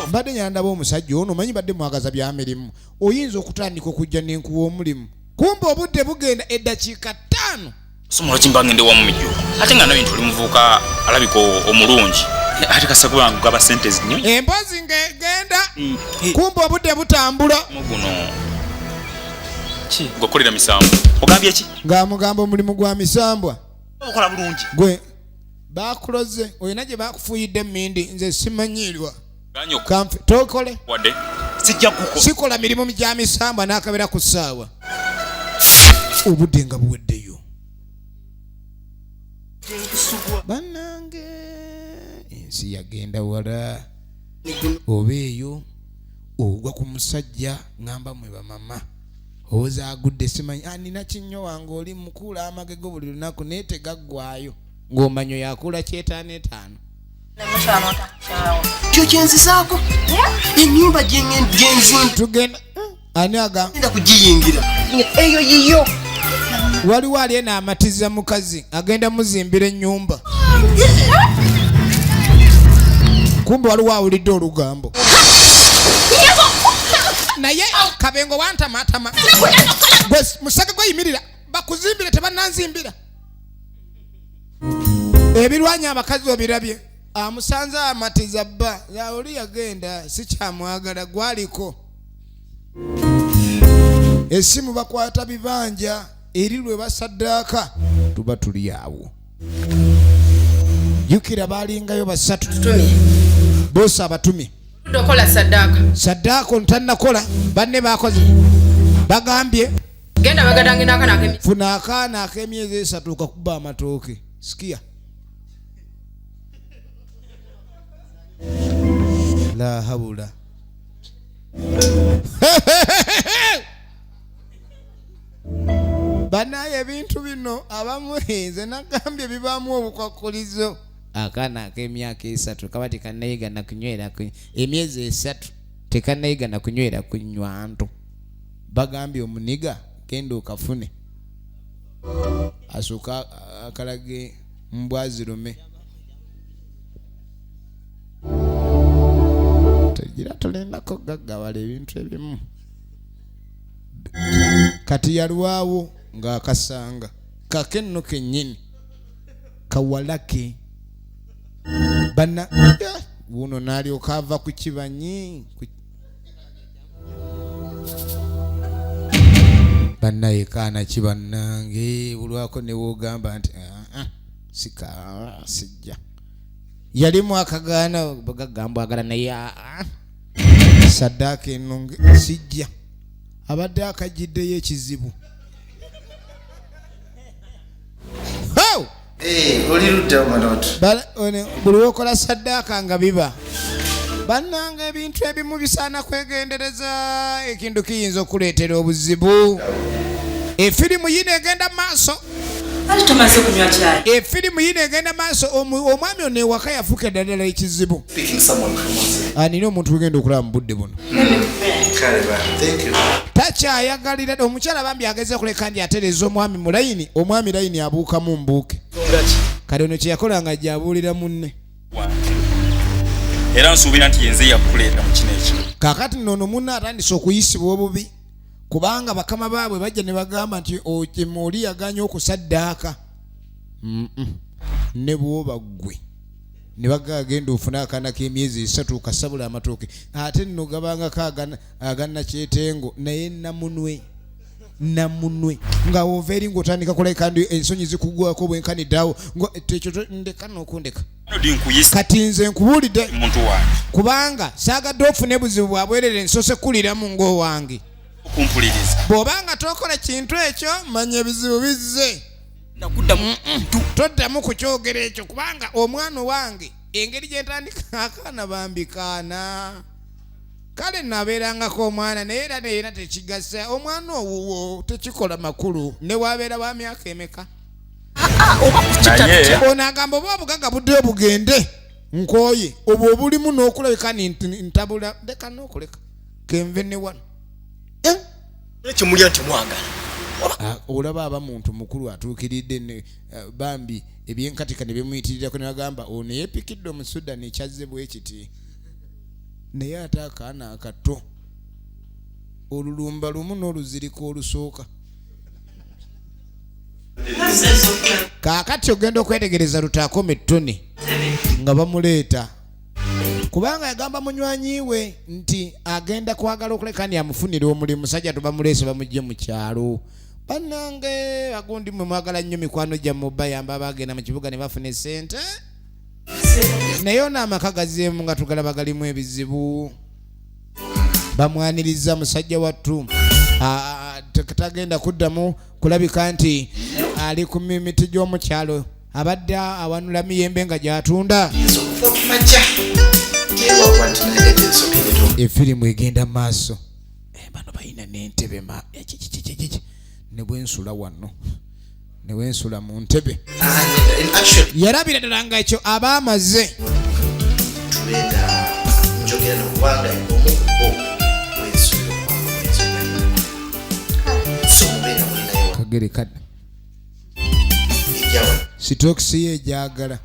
Mbadde nyandaba omusajja ono omanyi mbadde mwagaza bya mirimu. Oyinza okutandika okujja n'enkuwa omulimu. Kumbe obudde bugenda eddakiika 5. Somo lwaki mba ngende wamu mijjuuko? Ate nga nawe nti oli muvubuka alabika omulungi. Ate kasita kuba nga gaba ssente nnyo. Emboozi ng'egenda. Kumbe obudde butambula. Guno. Ki? Gwe okolera misambo. Ogambye ki? Ng'amugamba omulimu gwa misambwa. Okola bulungi. Gwe bakuloze olina gye bakufuuyidde emmindi nze simanyiirwa. Ganyo. Kanfe tokole. Wadde. Sijja kuko. Sikola mirimu gya misambwa n'akabera ku ssaawa. Obudde nga buweddeyo. Bannange ensi yagenda wala. Oba eyo ogwa ku musajja ŋŋamba mwe bamama. Owoza agudde simanyi, nina kinnyo wange oli mukuula amagego buli lunaku naye tegaggwaayo. Ng'omanyo yakuula kyetaano etaano. Kyo kye nzizaako. Ennyumba gye nzimba. Tugenda. Ani agamba? Ngenda kugiyingira. Eyo yiyo. Waliwo ali eno amatiza mukazi agenda muzimbira ennyumba. Kumbe waliwo awulidde olugambo. Naye Kabengo wantamatama musaga gweyimirira bakuzimbire tebananzimbira ebirwanya abakazi obirabye amusanze amatiza bba oli yagenda sikyamwagala gwaliko esimu bakwata bibanja eri lwe basaddaaka tuba tuli awo jjukira baalingayo basatu boosi abatumye okola saddaaka saddaaka ono tannakola banne bakoze bagambye genda bagadange n'akaana ak'emyezi funa akaana ak'emyezi esatu okakuba amatooke sikia la habula banaye ebintu bino abamu nze nagambye bibaamu obukwakulizo akaana ak'emyaka esatu kaba tekannayiga nakunywera emyezi esatu tekannayiga nakunywera ku nywanto bagambye omuniga genda okafune asooka akalage mbwa zirume tegira tolendako gaggawala ebintu ebimu kati yalwawo ng'akasanga kake nno kennyini kawalake bana wuno n'alyoka ava ku kibanyi bannaye kaana ki bannange bulwako ne woogamba nti sika sijja yalimu akagaana bagagamba agala naye saddaaka ennungi sijja abadde akajjiddeyo ekizibu. Buli wokola saddaaka nga biba bannanga ebintu ebimu bisaana kwegendereza ekintu kiyinza okuleetera obuzibu. Efirimu yino egenda maaso. Efirimu yino egenda maaso. Omwami ono ewaka yafuuka eddala ekizibu. Nina omuntu wegenda okulaba mu budde buno. Takyayagalira omukyala bambi ageze kuleka ndi atereeza omwami mu layini, omwami layini abuukamu mbuuke. Kale ono kye yakola nga gy'abuulira munne. Era nsuubira nti yenze yakuleeta mu kino ekyo. Kaakati nno ono munne atandise okuyisibwa obubi kubanga bakama baabwe bajja ne bagamba nti oli yaganye okusaddaaka. Ne bw'oba ggwe ne bagagenda ofune akaana k'emyezi esatu okasabula amatooke ate nno gabangako agannakyetengo naye namunwe namunwe nga wova eri ng'otandika kulabika ndi ensonyi zikugwako bwenkaniddeawo ekyo ndeka n'okundeka. Kati nze nkubuulidde kubanga saagadde ofune buzibu bwabwerere nsose kuliramu ng'owange. Bw'obanga tokola kintu ekyo manya ebizibu bizze. Toddamu kukyogera ekyo kubanga omwana owange engeri gye ntandika akaana bambi kaana. Kale nabeerangako omwana naye era neyena tekigasa omwana owuwo tekikola makulu ne wabeera wa myaka emeka. Ono agamba oba obugagga buddeyo bugende nkooye obwo obulimu n'okulabika ntabula ndeka n'okuleka kenve ne wano. Ekimulya nti mwagala. Olaba aba muntu mukulu atuukiridde bambi ebyenkatika ne bimuyitirirako ne bagamba ono yeepikidde omusudan ekyazze bwe kiti naye ate akaana akato olulumba lumu n'oluziriko olusooka. Kaakati ogenda okwetegereza lutaakoma ettoni nga bamuleeta kubanga yagamba munywanyi we nti agenda kwagala okuleka ni amufunire omulimu musajja tubamuleese bamugye mu kyalo. Bannange agundi mmwe mwagala nnyo mikwano gyammwe bayamba abagenda mu kibuga ne bafuna essente naye ono amaka gazeemu nga tugalaba galimu ebizibu. Bamwaniriza musajja wattu tagenda kuddamu kulabika nti ali ku miti gy'omukyalo abadde awanula miyembe nga gy'atunda. Efirimu egenda maaso. Bano balina n'entebe ne bwensula wano ne bwensula mu ntebe. Yalabira ddala nga ekyo aba amaze. Kagere kadda. Sitokisi ye ejagala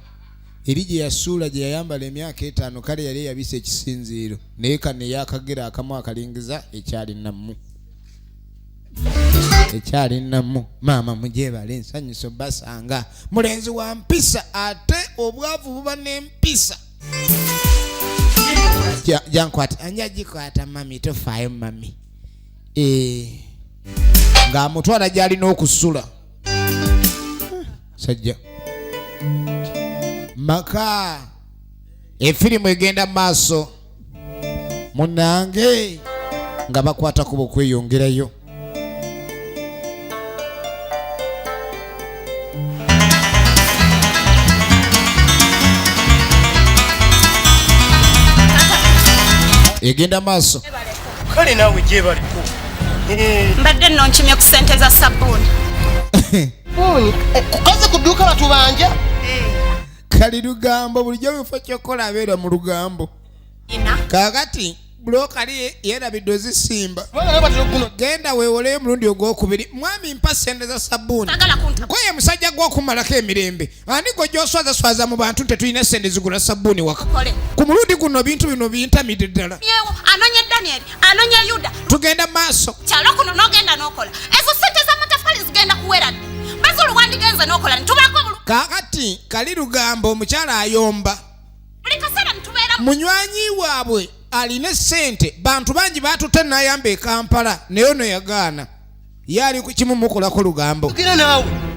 eri gye yasuula gye yayambala emyaka etaano kale yali eyabisa ekisinziiro naye kano eyakagera akamu akalingiza ekyali nammu. Ekyali namu maama mugyebale ensanyuso basanga mulenzi wa mpisa ate obwavu buba n'empisa. Jankwata anja gikwata mami tofaayo mami. Ng'amutwala gy'alina okusula. Sajja maka efirimu egenda maaso munange nga bakwata kuba okweyongerayo. Egenda maaso. Kale naawe gyebaliko. Mbadde nno nkimye ku ssente za sabbuuni. Kukazi ku dduuka batubanja. Kali lugambo bulijjo bifo ky'okola abeera mu lugambo. Kaakati bulokali yeerabidde ozisimba. Genda weewoleyo omulundi ogwokubiri. Mwami mpa ssente za sabbuuni. Nkoye musajja gw'okumalako emirembe. Ani gwe gy'oswazaswaza mu bantu tetulina ssente zigula sabbuuni waka. Ku mulundi guno bintu bino bintamidde ddala. Anonye Daniel, anonye Yuda. Tugenda maaso. Kyalo kuno n'ogenda n'okola. Ezo ssente z'amataffaali zigenda kuwera ddi? Bazulu wandigenze n'okola nitubaako bulu. Kaakati kali lugambo omukyala ayomba. Buli kaseera nitubeera. Munywanyi waabwe alina ssente bantu bangi baatutte n'ayamba e Kampala naye ono yagaana. Ye ali ku kimu mukolako lugambo.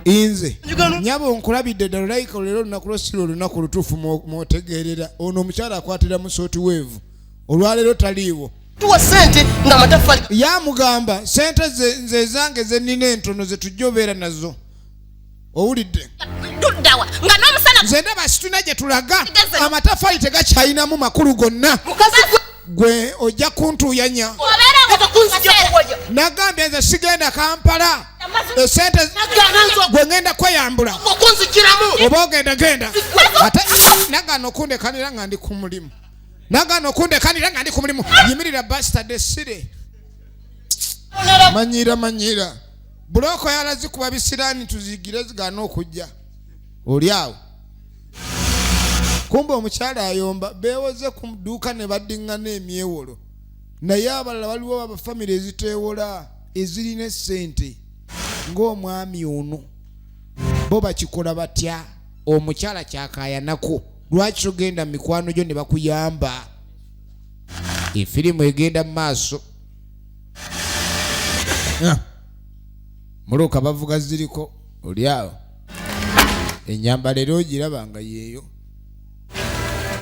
Nze nyabo nkulabidde ddala olayika leero olunaku lwo si lwe lunaku lutuufu mw'otegeerera. Ono omukyala akwatira mu sooti weevu olwaleero taliiwo. Tuwa ssente nga amataffaali. Yamugamba ssente nze zange ze nnina entono ze tujja obeera nazo. Owulidde? Tuddawa nga n'omusana. Nze ndaba situna gye tulaga amataffaali tegakyalinamu makulu gonna. Gwe ojja kuntuuyanya. Nagambye nze sigenda Kampala. Esente gwe ngenda kweyambula. Oba ogenda genda. Ate nagaana okundekanira nga ndi ku mulimu. Nagaana okundekanira nga ndi ku mulimu. Yimirira bastard esire. Manyira manyira. Buloko yalazikuba bisiraani tuzigire zigaana okujja. Oli awo. Kumbe omukyala ayomba beewoze ku dduuka ne baddiŋŋana emyewolo. Naye abalala waliwo abafamire eziteewola ezirina essente ng'omwami ono. Bo bakikola batya? Omukyala kyakaayanako. Lwaki togenda mu mikwano gyo ne bakuyamba? Efirimu egenda mu maaso. Muluka bavuga ziriko oli awo. Ennyambala era ogiraba nga yeeyo.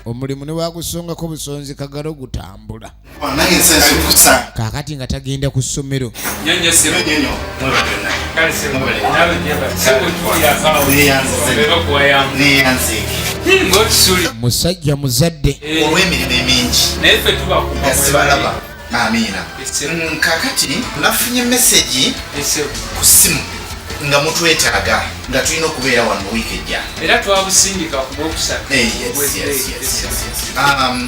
Omulimu ne bwagusongako busonzi kagalo gutambula. Kaakati nga tagenda ku ssomero. Musajja muzadde. Olw'emirimu emingi. Nga sibalaba. Amiina. Kaakati nafunye message ku ssimu nga mutwetaaga nga tulina okubeera wano wiiki ejja. Era twabusindika ku Lwokusatu.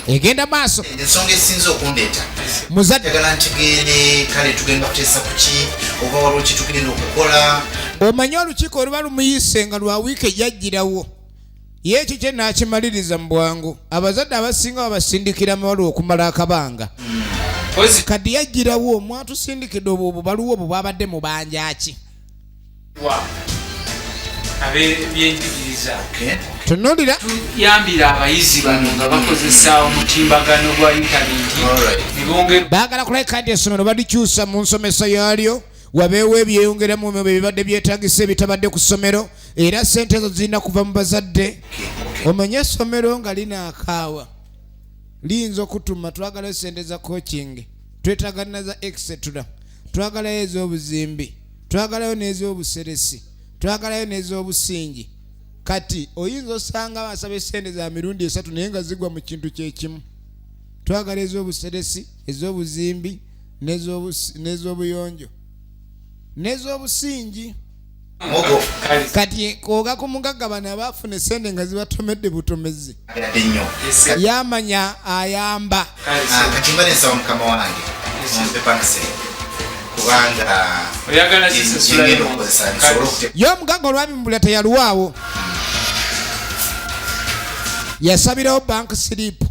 Egenda maaso. Ensonga esinze okundeeta. Muzadde. Njagala ntegeere kale tugenda kuteesa ku ki oba waliwo kye tugenda okukola. Omanyi olukiiko oluba lumuyise nga lwa wiiki ejjajjirawo. Ye ekyo kye naakimaliriza mu bwangu. Abazadde abasinga babasindikira amabaluwa okumala akabanga. Kati yajjirawo mwatusindikidde obwo obubaluwa obwo bwabadde mu banja ki? Ab'ebyenjigiriza. Tunuulira. Tuyambira abayizi bano nga bakozesa omutimbagano gwa intaneti ne bongera. Baagala kulabika nti essomero balikyusa mu nsomesa yaalyo wabeewo ebyeyongeramu bye bibadde byetaagisa ebitabadde ku ssomero era ssente ezo zirina kuva mu bazadde. Omanye essomero nga linaakaawa liyinza okutuma twagalayo ssente za coaching, twetaaga na za etc, twagalayo ez'obuzimbi, twagalayo n'ez'obuseresi, twagalayo n'ez'obusingi. Kati oyinza osanga basaba essente za mirundi esatu naye nga zigwa mu kintu kye kimu. Twagala ez'obuseresi, ez'obuzimbi, n'ez'obuyonjo n'ez'obusingi. Kati koga ku mugagga bano abaafuna essente nga zibatomedde butomezi. Yamanya ayamba. Kati mba nensaba mukama wange mumpe pankiseri kubanga ngenda okukozesa nsobole. Ye omugagga olwabimubulira teyalwawo, yasabirawo bank slip,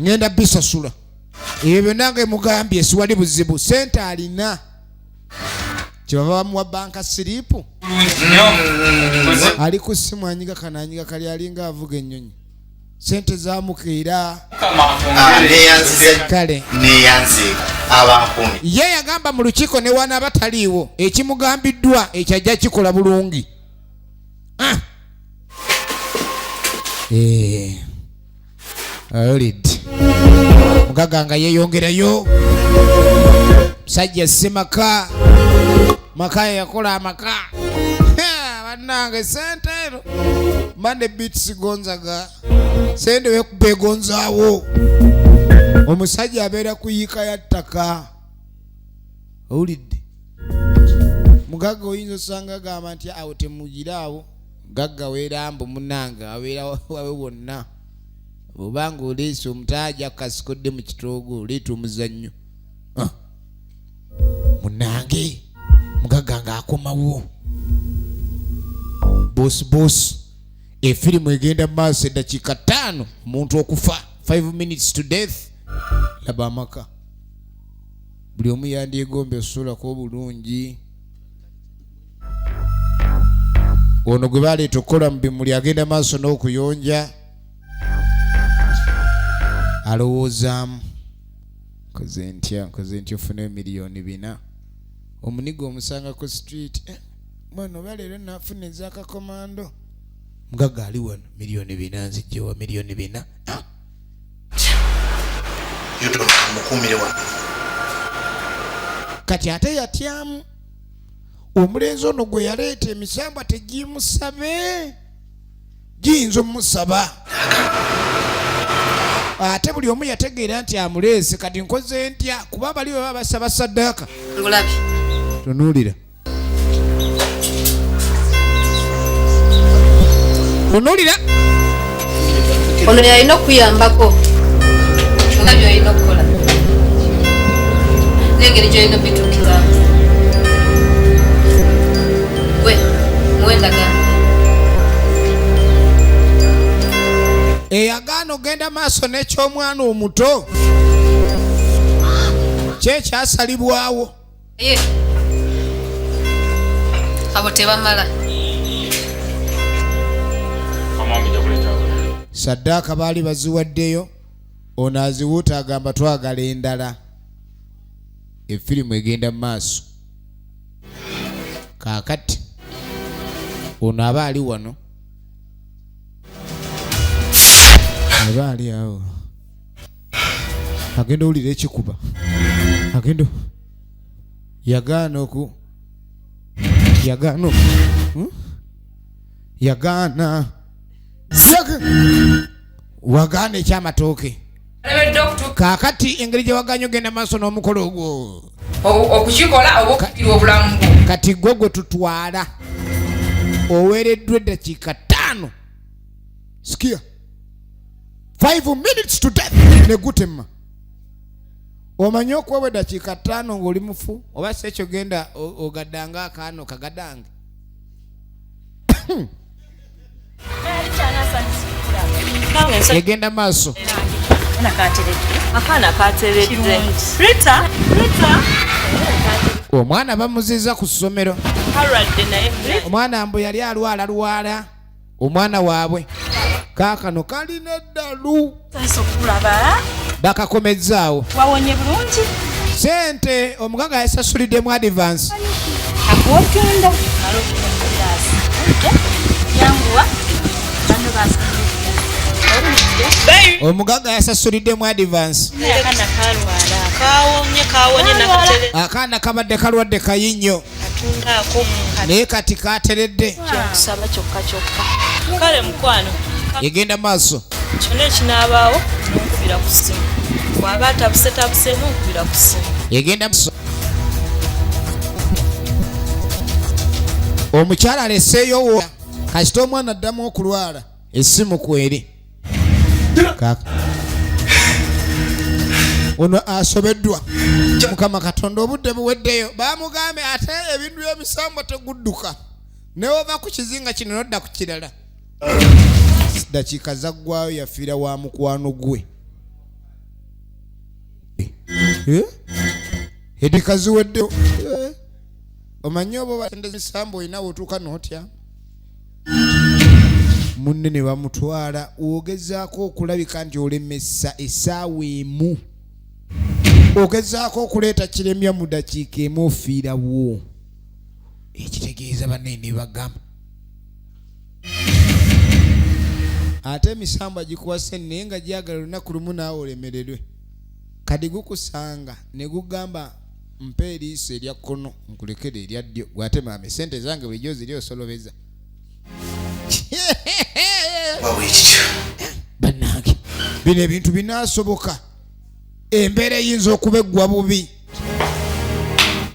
ngenda bisasula ebyo byonna nga emugambye siwali buzibu, sente alina. Kyebava bamuwa banka siripu. Ali ku ssimu anyiga kano anyiga kali alinga avuga ennyonyi. Sente zamukeera. Kale. Neyanze abankumi. Ye yagamba mu lukiiko ne wanaaba taliiwo ekimugambiddwa ekyo ajja kikola bulungi. Awulidde. Mugagga nga yeeyongerayo. Musajja ssemaka. Maka yakola amaka. Bannange sente eno. Money beats Gonzaga. Sente wekuba egonzaawo. Omusajja abeera ku yiika ya ttaka. Owulidde. Mugagga oyinza osanga agamba nti awo temugiraawo. Mugagga weerambu munnange abeera wawe wonna. Bw'obanga oleese omutaaja kasikodde mu kitoogo oleeta omuzannyo. Munnange mugagga ng'akomawo. Boss boss. Efirimu egenda mu maaso eddakiika 5 omuntu okufa. 5 minutes to death. Laba amaka. Buli omu yandyegombye osuulako obulungi. Ono gwe baleeta okukola mu bimuli agenda maaso n'okuyonja. Alowoozaamu. Nkoze ntya, nkoze ntya ofune miliyoni 4. Omunigo omusanga ku street. Mwana oba leero naafuna ez'akakomando. Mugagga ali wano miliyoni 4 nzijjewa miliyoni 4. Yudo mukuumire wano. Kati ate yatyamu. Omulenzi ono gwe yaleeta emisambwa tegimusabe. Giyinza omusaba. Ate buli omu yategeera nti amuleese kati nkoze ntya kuba bali bwe baba basaba saddaaka. Ngulabye. Tunuulira. Tunuulira. Ono yalina okuyambako. Nga by'olina okukola. N'engeri gy'olina obituukiramu. Gwe, muwe endagaano. Eyagaana ogenda maaso n'eky'omwana omuto kye kyasalibwawo. Ye. Abo tebamala. Saddaaka baali baziwaddeyo, ono aziwuuta agamba twagala endala. Efirimu egenda mu maaso. Kaakati ono aba ali wano. Aba ali awo. Agenda owulira ekikuba. Agenda yagaana oku yagaana oku yagaana wagaana ekyamatooke. Kaakati engeri gye wagaanye ogenda maaso n'omukolo ogwo. Okukikola oba okufiirwa obulamu bwo. Kati gwe gwe tutwala. Oweereddwa eddakiika 5. Sikia. 5 minutes to death. Ne gutema. Omanyi okuweebwa eddakiika 5 ng'oli mufu oba si ekyo genda ogaddanga akaana okagadange. Egenda maaso. Akaana kateredde. Rita, Rita. Omwana bamuziza ku ssomero. Kalwadde naye. Omwana mbu yali alwala lwala. Omwana waabwe. Kaakano kalina eddalu. Nsanyuse okulaba. Bakakomezzaawo. Wawonye bulungi. Ssente omugagga yasasuliddemu advance. Akuwa otunda. Yanguwa. Bano Omugagga yasasuliddemu advance. Akaana kalwala. Kawonye, kawonye nakatere. Akaana kabadde kalwadde kayi nnyo. Katundaako. Naye kati kateredde. Kyakusaba kyokka kyokka. Kale mukwano. Egenda maaso. Kyonna ekinaabaawo n'onkubira ku ssimu. Bw'aba atabuse tabuseemu nkubira ku ssimu. Egenda maaso. Omukyala aleseeyo wo. Kasita omwana addamu okulwala essimu kweri. Kaka. Ono asobeddwa. Mukama Katonda obudde buweddeyo. Bamugambe ate ebintu by'emisambo tegudduka. Ne wova ku kizinga kino n'odda ku kirala. Dakiika zaggwayo yafiira wa mukwano gwe. Edika ziweddeyo. Omanyi oba obasamba olina wotuuka n'otya munne ne bamutwala, ogezaako okulabika nti olemesa essaawa emu, ogezaako okuleeta kiremya mu dakiika emu, ofiirawo. Ekitegeeza banne ne bagamba ate emisambwa gikuwase naye nga gyagala olunaku lumu naawe olemererwe. Kati gukusanga ne gugamba, mpa eriiso erya kkono nkulekere erya ddyo, gwate maama esente zange bulijjo ziri osolobeza. Bannange, bino ebintu binaasoboka? Embeera eyinza okuba eggwa bubi.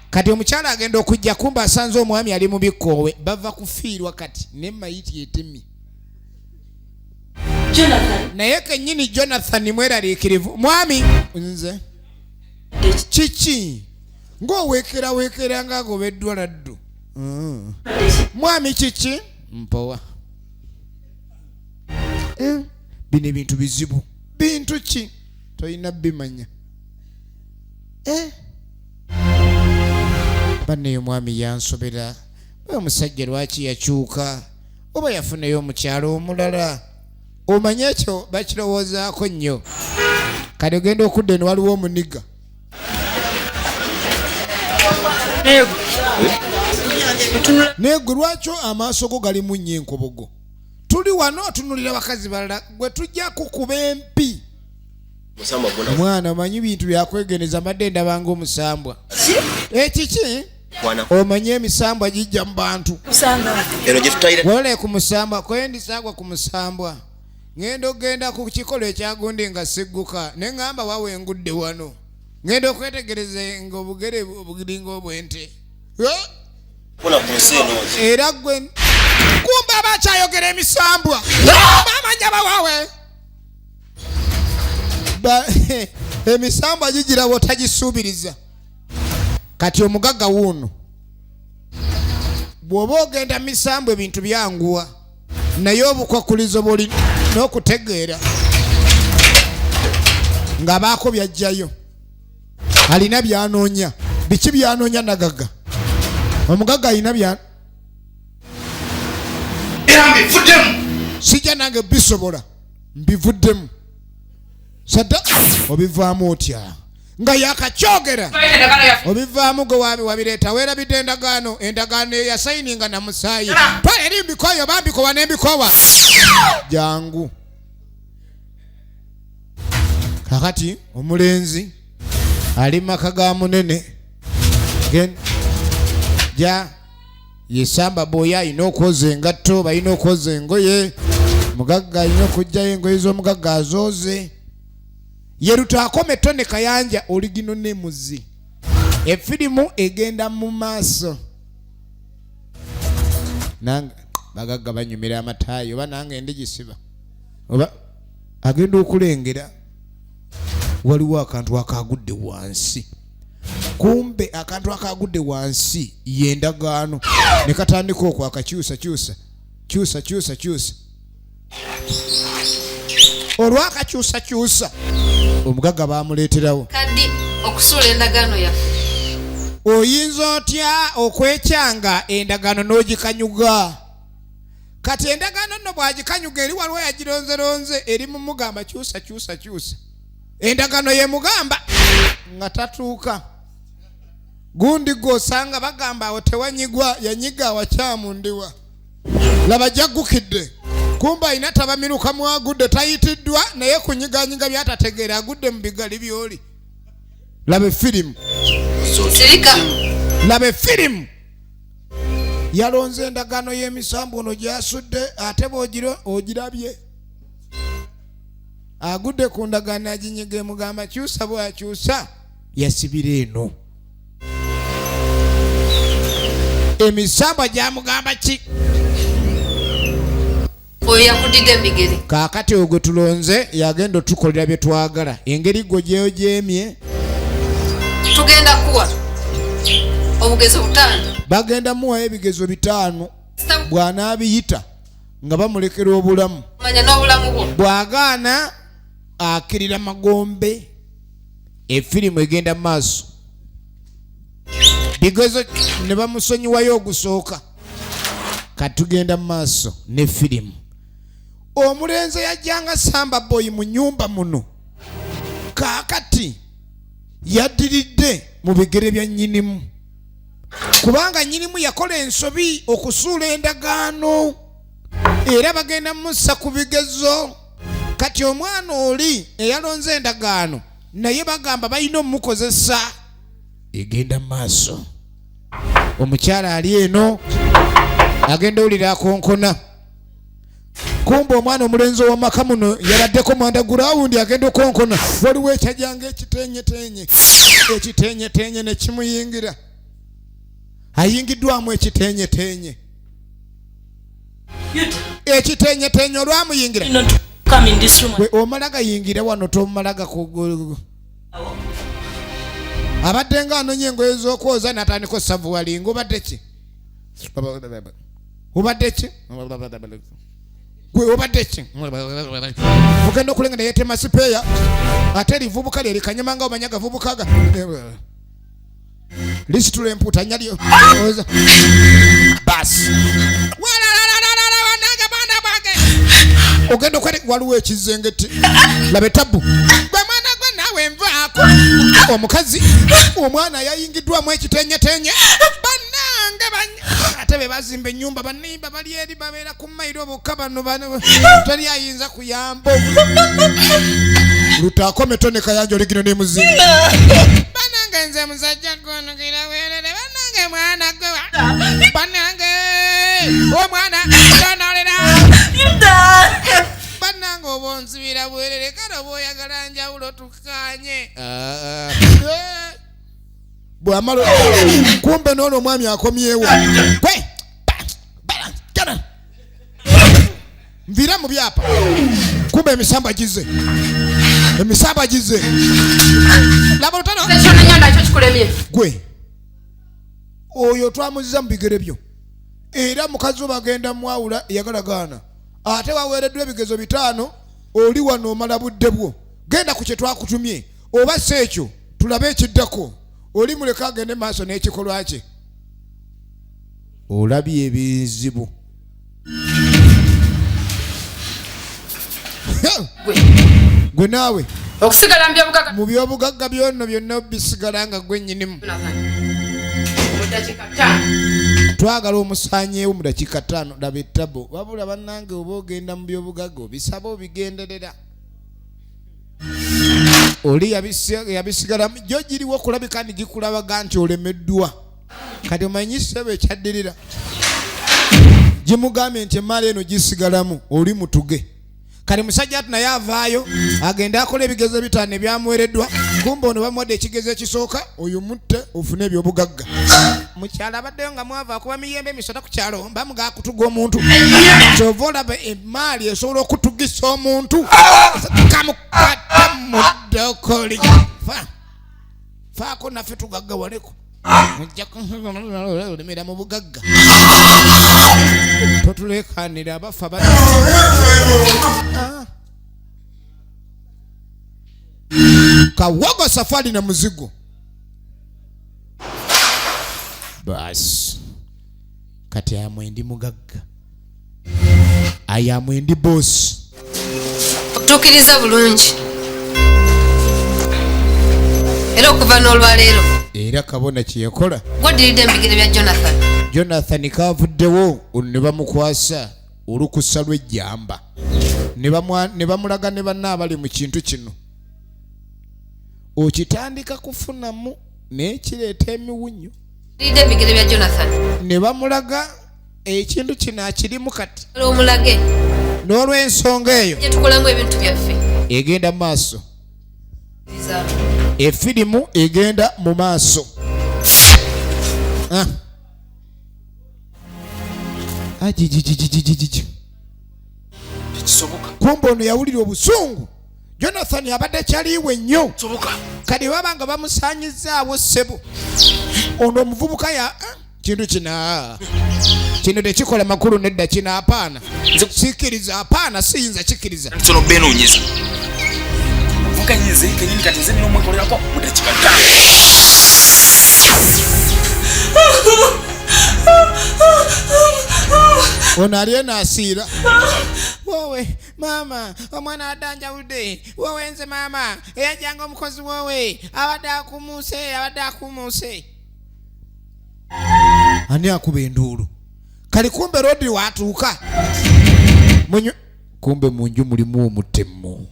Kati omukyala agenda okujja, kumba asanze omwami ali mu bikkoowe, bava kufiirwa kati ne mayiti etemye. Naye kennyini Jonathan mweraliikirivu. Mwami, nze kiki ng'oweekeraweekera ng'agobeddwa laddu? Mwami kiki? Mpowa. Bino ebintu bizibu. Bintu ki? Tolina bimanya. Banneyo omwami yansobera. Oba omusajja lwaki yakyuka, oba yafunayo omukyalo omulala? Omanye ekyo bakirowoozaako nnyo. Kati ogenda okudda eno, waliwo omuniga. Naye gwe lwaki amaaso go galimu nnyo enkobogo? Tuli wano otunulira bakazi balala, gwe tujja kukuba empi. Omwana, omanyi bintu byakwegeneza, mbadde ndabanga omusambwa. Ekiki? Omanyi emisambwa gijja mu bantu. Wole ku musambwa kwendisagwa ku musambwa, ŋŋenda okugenda ku kikolo ekyagundi nga sigguka, ne ŋŋamba wawe engudde wano, ŋŋenda okwetegereza nga obugere obugiringa obw'ente. Era gwe kumba aba akyayogera emisambwa bamanya bawawe emisambwa gigira bw'otagisuubiriza. Kati omugagga wuuno, bw'oba ogenda misambwa ebintu byanguwa, naye obukwakulizo buli n'okutegeera nga baako byajjayo, alina byanoonya. Biki byanoonya? Nagaga omugagga alina bya Era mbivuddemu. Sijja nange bisobola, mbivuddemu. Sadda obivaamu otya nga yakakyogera? Obivaamu gwe wabi wabireeta, weerabidde endagaano, endagaano eyo yasayininga na musaayi. Twala eri mbikoyo, bambikowa n'embikowa. Jangu kakati omulenzi ali maka ga munene. Gen ja yesamba boya alina okwoza engatto, balina okwoza engoye, mugagga alina okugjayo engoye z'omugagga azooze. Yerutaakome tone kayanja oligino nemuzi. Efirimu egenda mu maaso. Nange bagagga banyumira amataayi, oba nange ndigisiba oba. Agenda okulengera waliwo akantu akagudde wansi, kumbe akantu akagudde wansi yendagaano, ne katandika okwaka. Kyusa, kyusa, kyusa, kyusa, kyusa. Olwakakyusa kyusa, omugagga bamuleeterawo. Kadi okusuula endagaano yaffe. Oyinza otya okwekyanga endagaano n'ogikanyuga? Kati endagaano nno bw'agikanyuga, eri waliwo yagironzeronze, eri mumugamba kyusa, kyusa, kyusa. Endagaano yemugamba nga tatuuka gundi gw'osanga bagamba awo tewanyigwa, yanyiga awakyamu. Ndiwa laba jaggukidde, kumba alina tabamiruka mwagudde, tayitiddwa naye kunyiganyiga byatategeera, agudde mu bigali byoli. Laba efirimu. Sirika. Laba efirimu. Yalonze endagaano y'emisambu ono gyasudde, ate bw'ogira ogirabye agudde ku ndagaano, aginyiga, emugamba kyusa, bwakyusa yasibira eno emisambwa gyamugamba ki? Oyo yakudidde mu bigere. Kaakati oyo gwe tulonze yagenda otukolera bye twagala, engeri gwe gyogyemye. Tugenda kuwa obugezo 5. Bagenda muwayo ebigezo 5, bw'anaabiyita nga bamulekera obulamu. Manya n'obulamu bwo. Bw'agaana akirira magombe. Efirimu egenda mu maaso. Bigezo ne bamusonyiwayo ogusooka. Katugenda mu maaso ne firimu. Omulenzi yajjanga samba boyi mu nnyumba muno, kaakati yaddiridde mu bigere bya nnyinimu, kubanga nnyinimu yakola ensobi okusuula endagaano, era bagenda mussa ku bigezo. Kati omwana oli eyalonze endagaano naye bagamba balina omukozesa. Egenda mu maaso. Omukyala ali eno agenda owulira akonkona, kumbe omwana omulenzi ow'amaka muno yabaddeko mwanda gurawundi, agenda okonkona, waliwo ekyajanga ekitenyetenye, ekitenyetenye ne kimuyingira. Ayingiddwamu ekitenyetenye. Ekitenyetenye olwamuyingira, gwe omala gayingira wano, tomala gakugu. Abadde nga anoonya engoye z'okwoza n'atandika osavuwalinga. Obadde ki? Obadde ki? Gwe obadde ki? Ogenda okulenga yetema sipeeya, ate livubuka lye likanyama nga omanya gavubuka ga lisitula empuuta nyalyo basi ogenda okwere. Waliwo ekizengeti, laba etabu. Gwe mwana gwe naawe nvaako. Omukazi omwana yayingiddwamu ekitenyetenye. Bannange, ate be bazimba ennyumba banimba bali eri babeera ku mayiro bokka. Bano bano teri ayinza kuyamba. Lutaako metone kayanja oligino nemuzinga. Bannange, nze musajja gonukira werere. Bannange, mwana gwe, bannange, omwana tonolera. Bannange, oba onzibira bwerere, kale oba oyagala njawulo tukanye. Bwamala kumbe noono omwami akomyewo. Gwe nviira mu byapa, kumbe emisamba gize, emisamba gize. Laba olutalo. Ekyonenya nakyo kikulemye. Gwe oyo twamuziza mu bigere byo, era mukazi wo bagenda mwawula yagalagaana, ate waweereddwa ebigezo 5. Oli wano omala budde bwo. Genda ku kye twakutumye, oba si ekyo tulabe ekiddako. Oli muleke agende maaso n'ekikolwa kye. Olabye ebizibu gwe naawe. Okusigala mu byobugagga. Mu byobugagga byonno byonna bisigala nga gwe nnyinimu. Mu dakiika 5. Twagala omusaanyeewo mu dakiika 5. Laba ettabo. Wabula bannange, oba ogenda mu byobugagga obisaba obigenderera. Oli yabisigalamu gyo giriwo okulabika nti gikulabaga nti olemeddwa. Kati omanyi ssebo ekyaddirira, gimugambye nti emaali eno gisigalamu oli mutuge. Kati musajja ati naye avaayo agende akola ebigezo 5 ebyamuweereddwa. Kumbe ono bamuwadde ekigezo ekisooka, oyo mutte ofune ebyobugagga. Mukyalo abaddeyo nga mwava akuba miyembe emisota ku kyalo, bamugaa kutuga omuntu. Kyova olaba emaali esobola okutugisa omuntu. Kamukwata muddokoli, fa faako naffe tugaggawaleko, mujja kulemera mu bugagga. Totulekanira abafa. Kawogo safari na muzigo. Basi kati amwendi mugagga, ayamwendi bosi. Otuukiriza bulungi, era okuva n'olwaleero Era kabona kyeyakola, gwoddiridde mu bigere bya Jonathan. Jonathan kavuddewo ne bamukwasa olukusa lw'ejjamba ne bamulaga ne banna abali mu kintu kino. Okitandika kufunamu naye kireeta emiwunyo. Ddiridde mu bigere bya Jonathan. Ne bamulaga ekintu kino akirimu kati. Omulage. N'olw'ensonga eyo gye tukolamu ebintu byaffe. Egenda mu maaso, efirimu egenda mu maaso. Ajijijijijiji. Tekisoboka. Kumbe ono yawulira obusungu. Jonathan abadde kyaliiwe nnyo. Soboka. Kati baba nga bamusaanyizaawo ssebo ono omuvubuka ya kintu kino, kino tekikola makulu nedda. Kino apaana, sikiriza, apaana, siyinza kikiriza. Nsono benoonyeza vuga nze kenyini, kati nze nina omwekolerako mu dakiika 5. Ono ali eno asiira. Wowe maama, omwana abadde anjawudde. Wowe nze maama eyajjanga omukozi. Wowe abadde akumuuse, abadde akumuuse. Ani akuba enduulu? Kali kumbe Rodi watuuka munyu, kumbe mu nju mulimu omutemu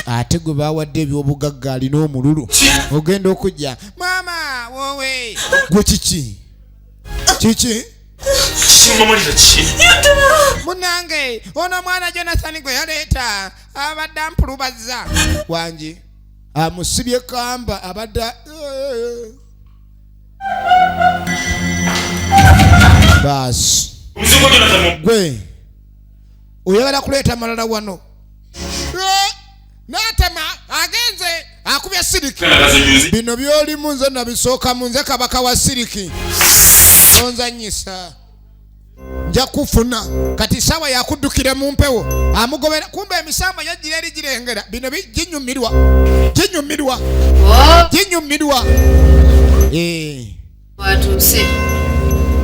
ate gwe bawadde ebyobugagga alina omululu. Ogenda okujja maama wowe gwe kiki kiki Kimamaliza ki? Munange, ono omwana Jonathan gwe yaleeta abadde ampulubazza wangi, amusibye kamba, abadde baasi. Omuzigo Jonathan. Gwe oyagala kuleeta malala wano. N'atema agenze akubya siriki. Bino byolimu nze nabisookamu, nze kabaka wa siriki, tonzanyisa, nja kufuna. Kati sawa yakuddukira mu mpewo, amugobera. Kumbe emisambo yagira eri girengera bino ginyumirwa, ginyumirwa, ginyumirwa. Watuuse.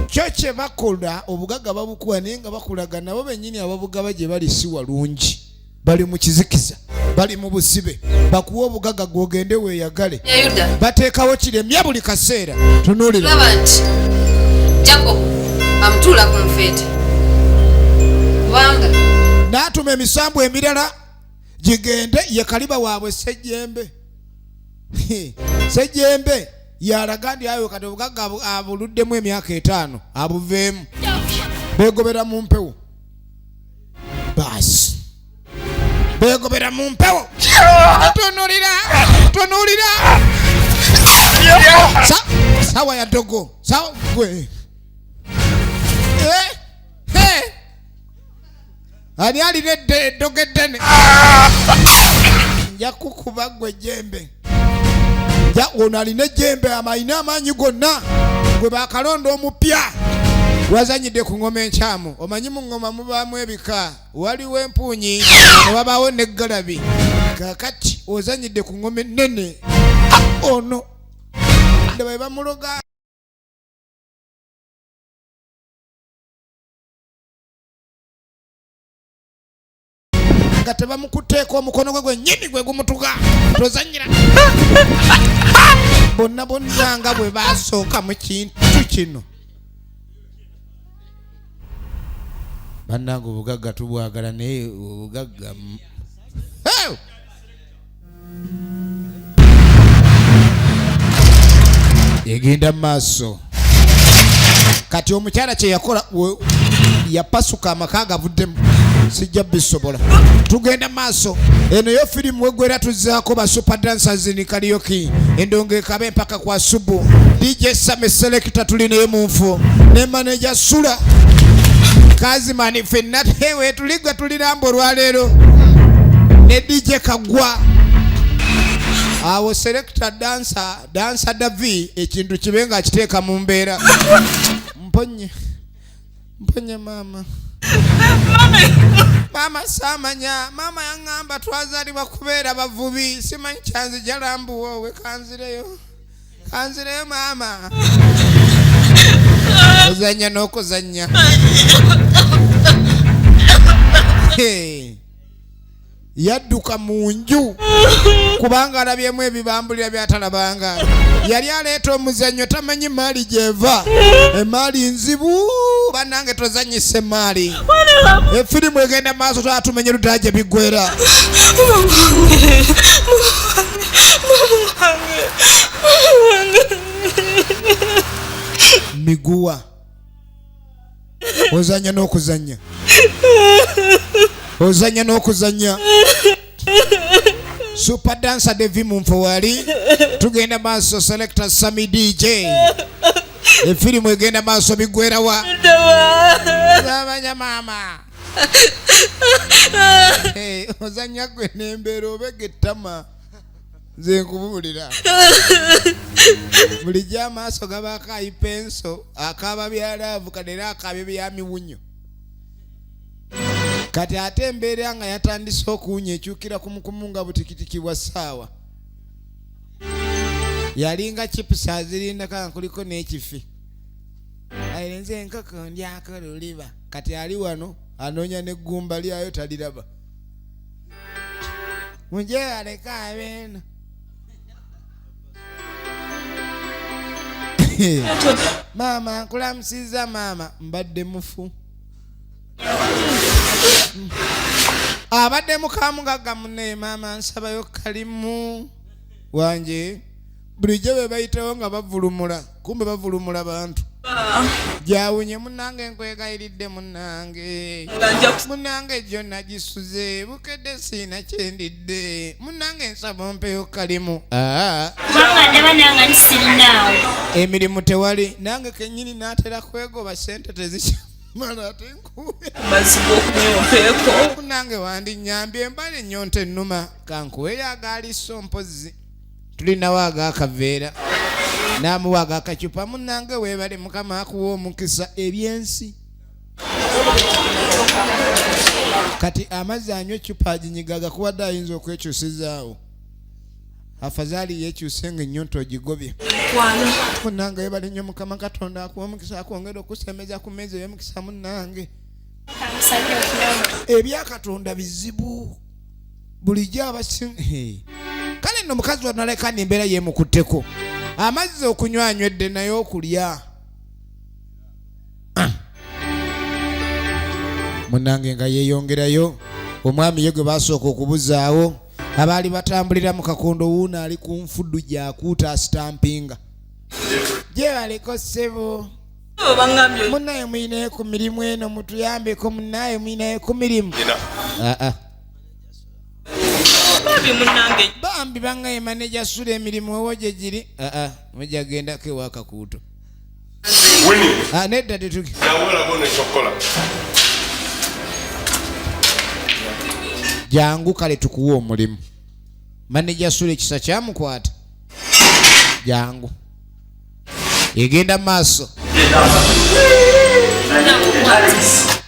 Kyo kye bakola, obugagga babukuwa, naye nga bakulaga nabo bennyini ababugaba gye bali si walungi, bali mu kizikiza, bali mu busibe. Bakuwa obugagga gwogende weeyagale. Ya Yuda. Bateekawo kiremya buli kaseera. Tunuulira. Laba nti Jacob amutuula ku nfeete kubanga N'atuma emisambu emirala gigende ye kaliba waabwe Sejjembe. Sejjembe yalaga nti ayo kati obugagga abuluddemu emyaka 5 abuveemu. Beegobera mu mpewo, baasi beegobera mu mpewo. Tunulira, tunulira. Sawa ya dogo sawa gwe. Ani alina eddogo eddene? Nja kukuba gwe jembe. Ja, ono alina ejjembe, alina amaanyi gonna. Gwe bakalonda omupya, wazanyidde ku ngoma enkyamu. Omanyi mu ngoma mubaamu ebika, waliwo empuunyi ne wabaawo n'eggalabi. Kaakati ozanyidde ku ngoma ennene. Ono ndaba bamuloga. Nga tebamukuteeka omukono gwe gwennyini gwe gumutuga. Tozanyira bonna bonna nga bwe basooka mu kintu kino. Bannange, obugagga tubwagala, naye obugagga Hey! Egenda mu maaso. Kati omukyala kye yakola, yapasuka amaka gavuddemu, sijja bisobola. Tugenda maaso. Eno yo firimu wegwera tuzzaako ba super dancers ni karaoke, endongo ekabe mpaka kwa subu. DJ Same Selector tuli naye mu nfo ne manager Sula Kazimani, ffenna tewe tuligwa tuliramba olwaleero ne DJ Kagwa awo. Selector dancer, dancer Davi, ekintu kibe nga akiteeka mu mbeera. Mponye, mponye maama, maama saamanya. Maama yaŋŋamba twazaalibwa kubeera bavubi, simanyi kyanzija lambuwoowe. Kanzireyo, kanzireyo maama. Ozanya n'okuzanya. Hey. Yadduka mu nju kubanga alabyemu ebibambulira byatalabanga. Yali aleeta omuzannyo, tamanyi maali gyeva. Emaali nzibu bannange, tozanyisa emaali. Efirimu egenda maaso, twala tumenye ludaa gye biggwera. Miguwa ozanya n'okuzanya, ozanya n'okuzanya. Super dancer Devi Munfo wali. Tugenda maaso. Selector Sami DJ, efirimu egenda maaso. Bigwerawa zamanya maama. Hey, ozanya gwe nembeera obega ettama. Nze nkubuulira, bulijjo amaaso gabaako ayipenso akaaba byalaavu kadera akaabye bya miwunyo. Kati ate embeera nga yatandise okuwunya ekyukira kumukumu nga butikitiki bwa ssaawa. Yalinga chipusi azirindako nga kuliko n'ekifi. Aye nze enkoko ndyako luliba. Kati ali wano anoonya n'eggumba lyayo taliraba. Muje aleka abeeno. Maama nkulamusiza maama, mbadde mufu. Abadde mukamugagga munne, maama nsabayo kalimu wanje. Bulijjo be bayitawo nga bavulumula, kumbe bavulumula bantu. Gyawunye munnange, nkwegayiridde munnange, munnange gyo nagisuze bukedde siina kyendidde, munnange nsaba ompeyo kalimu. Kubanga ndaba nange nti sirinaawo. Emirimu tewali, nange kennyini naatera kwegoba, sente tezikyamala ate nkuwe Amazzi g'okunywa ompeeko. Munnange wandinnyambye, embala ennyonta ennuma, kankuweyo agaaliso mpozzi tulinawo agakaveera n'amuwa agakacupa. Munnange weebale, Mukama akuwa omukisa. Ebyensi kati amazzi anywa ecupa aginyiga agakuwadde ayinza okwekyusizaawo, afazaali yekyuse nga ennyonta ogigobye. Mukwano. Munnange weebale nnyo, Mukama Katonda akuwa omukisa, akwongera okusemeza ku mmeeza ey'omukisa munnange. Ebyakatonda bizibu bulijjo abasi. Kale nno mukazi wanaleka embeera yeemukutteko, amazzi okunywa anywedde naye okulya. Ah. Munnange nga yeeyongerayo, omwami ye gwe basooka okubuzaawo abaali batambulira mu kakondo, wuuno ali ku nfudu gyakuuta asitampinga gyebaleko ssebo. Baŋŋambye. Munnaye muyinayo ku mirimu eno, mutuyambeko munnaye, muyinayo ku mirimu? Ah, ah. Bambi munnange. Bambi bangaye maneja sula emirimu ewo gye giri. Aa, mujja gendako ewa Kakuuto. Ah, nedda tetuki. Ekyokukola. Jangu kale tukuwa omulimu. Maneja sula ekisa kyamukwata, jangu egenda maaso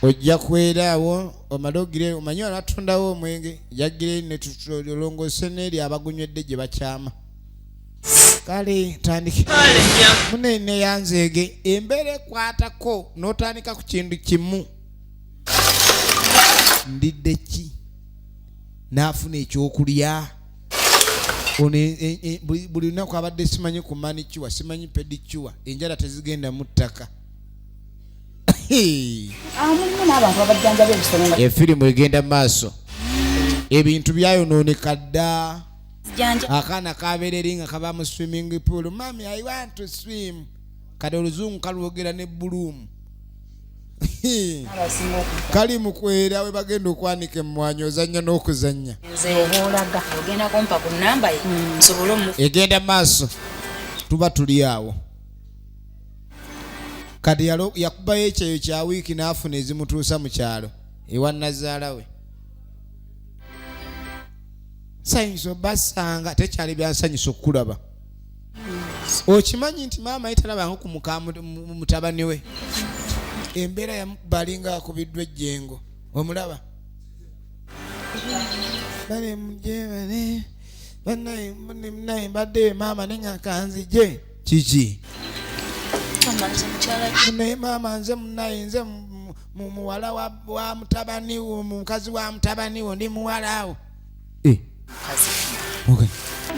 ojja kweraawo omale ogire omanye anatundawo omwenge jagire netulongose n'eri abagunywedde gye bakyama. Kale tandike munene yanzeege embeera ekwatako n'otandika ku kintu kimu, ndidde ki, n'afuna ekyokulya ono buli lunaku abadde simanyi ku manicure, simanyi pedicure, enjala tezigenda mu ttaka. Mulimu n'abantu abajjanjaba ebisolo nga Efirimu egenda mu maaso, ebintu byayonooneka dda. Janja. Akaana kabeera eri nga kaba mu swimming pool, "Mummy, I want to swim." Kati oluzungu kalwogera ne buluumu. Abasinga okufa. Kali mu kwera we bagenda okwanika emmwanyi, ozannya n'okuzannya. Nze oba olaga ogenda kumpa ku namba ye nsobole omu. Egenda maaso, tuba tuli awo kati yakubayo ekyeyo kya wiiki n'afuna ezimutuusa mu kyalo ewa nazaala we. Sanyusa obasanga tekyali byansanyusa okukulaba. Okimanyi nti maama ye talabanga ku muka mutabani we, embeera yamukuba alinga akubiddwa ejjengo. Omulaba bale mujebale banaye munaye mbadde maama nenga kanzije kiki. Nze mukyala. Naye maama nze munaye nze muwala wa mutabani wo, mukazi wa mutabani wo, ndi muwala awo. Eh. Okay.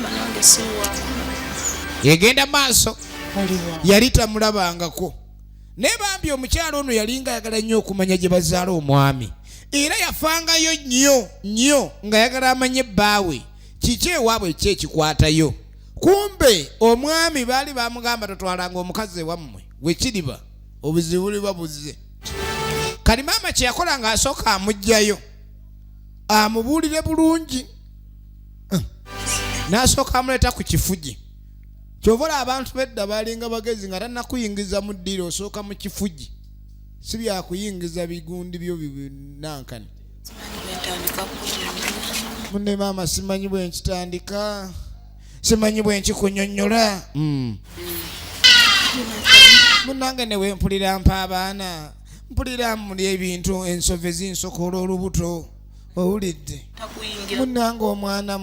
Nange siwa. Egenda maaso, yali tamulabangako naye bambi omukyalo ono yalinga ayagala nnyo okumanya gye bazaala omwami, era yafangayo nnyo nnyo ng'ayagala amanye bbaawe kiki ewaabwe ki ekikwatayo. Kumbe omwami baali bamugamba totwalanga omukazi ewammwe, wekiriba obuzibu buliba buzze. Kati maama kye yakola ng'asooka amuggyayo amubuulire bulungi, n'asooka amuleeta ku kifugi. Kyova olaba abantu bedda balinga bagezi, nga tannakuyingiza mu ddiiro osooka mu kifugi, si byakuyingiza bigundi byo binankani. Bwentandika kunyonyola. Munne maama simanyi bwe nkitandika, simanyi bwe nkikunyonnyola. Munnange ne wempulira mpa abaana, mpulira muli ebintu ensove zinsokola olubuto, owulidde? Takuyingira. Munnange omwana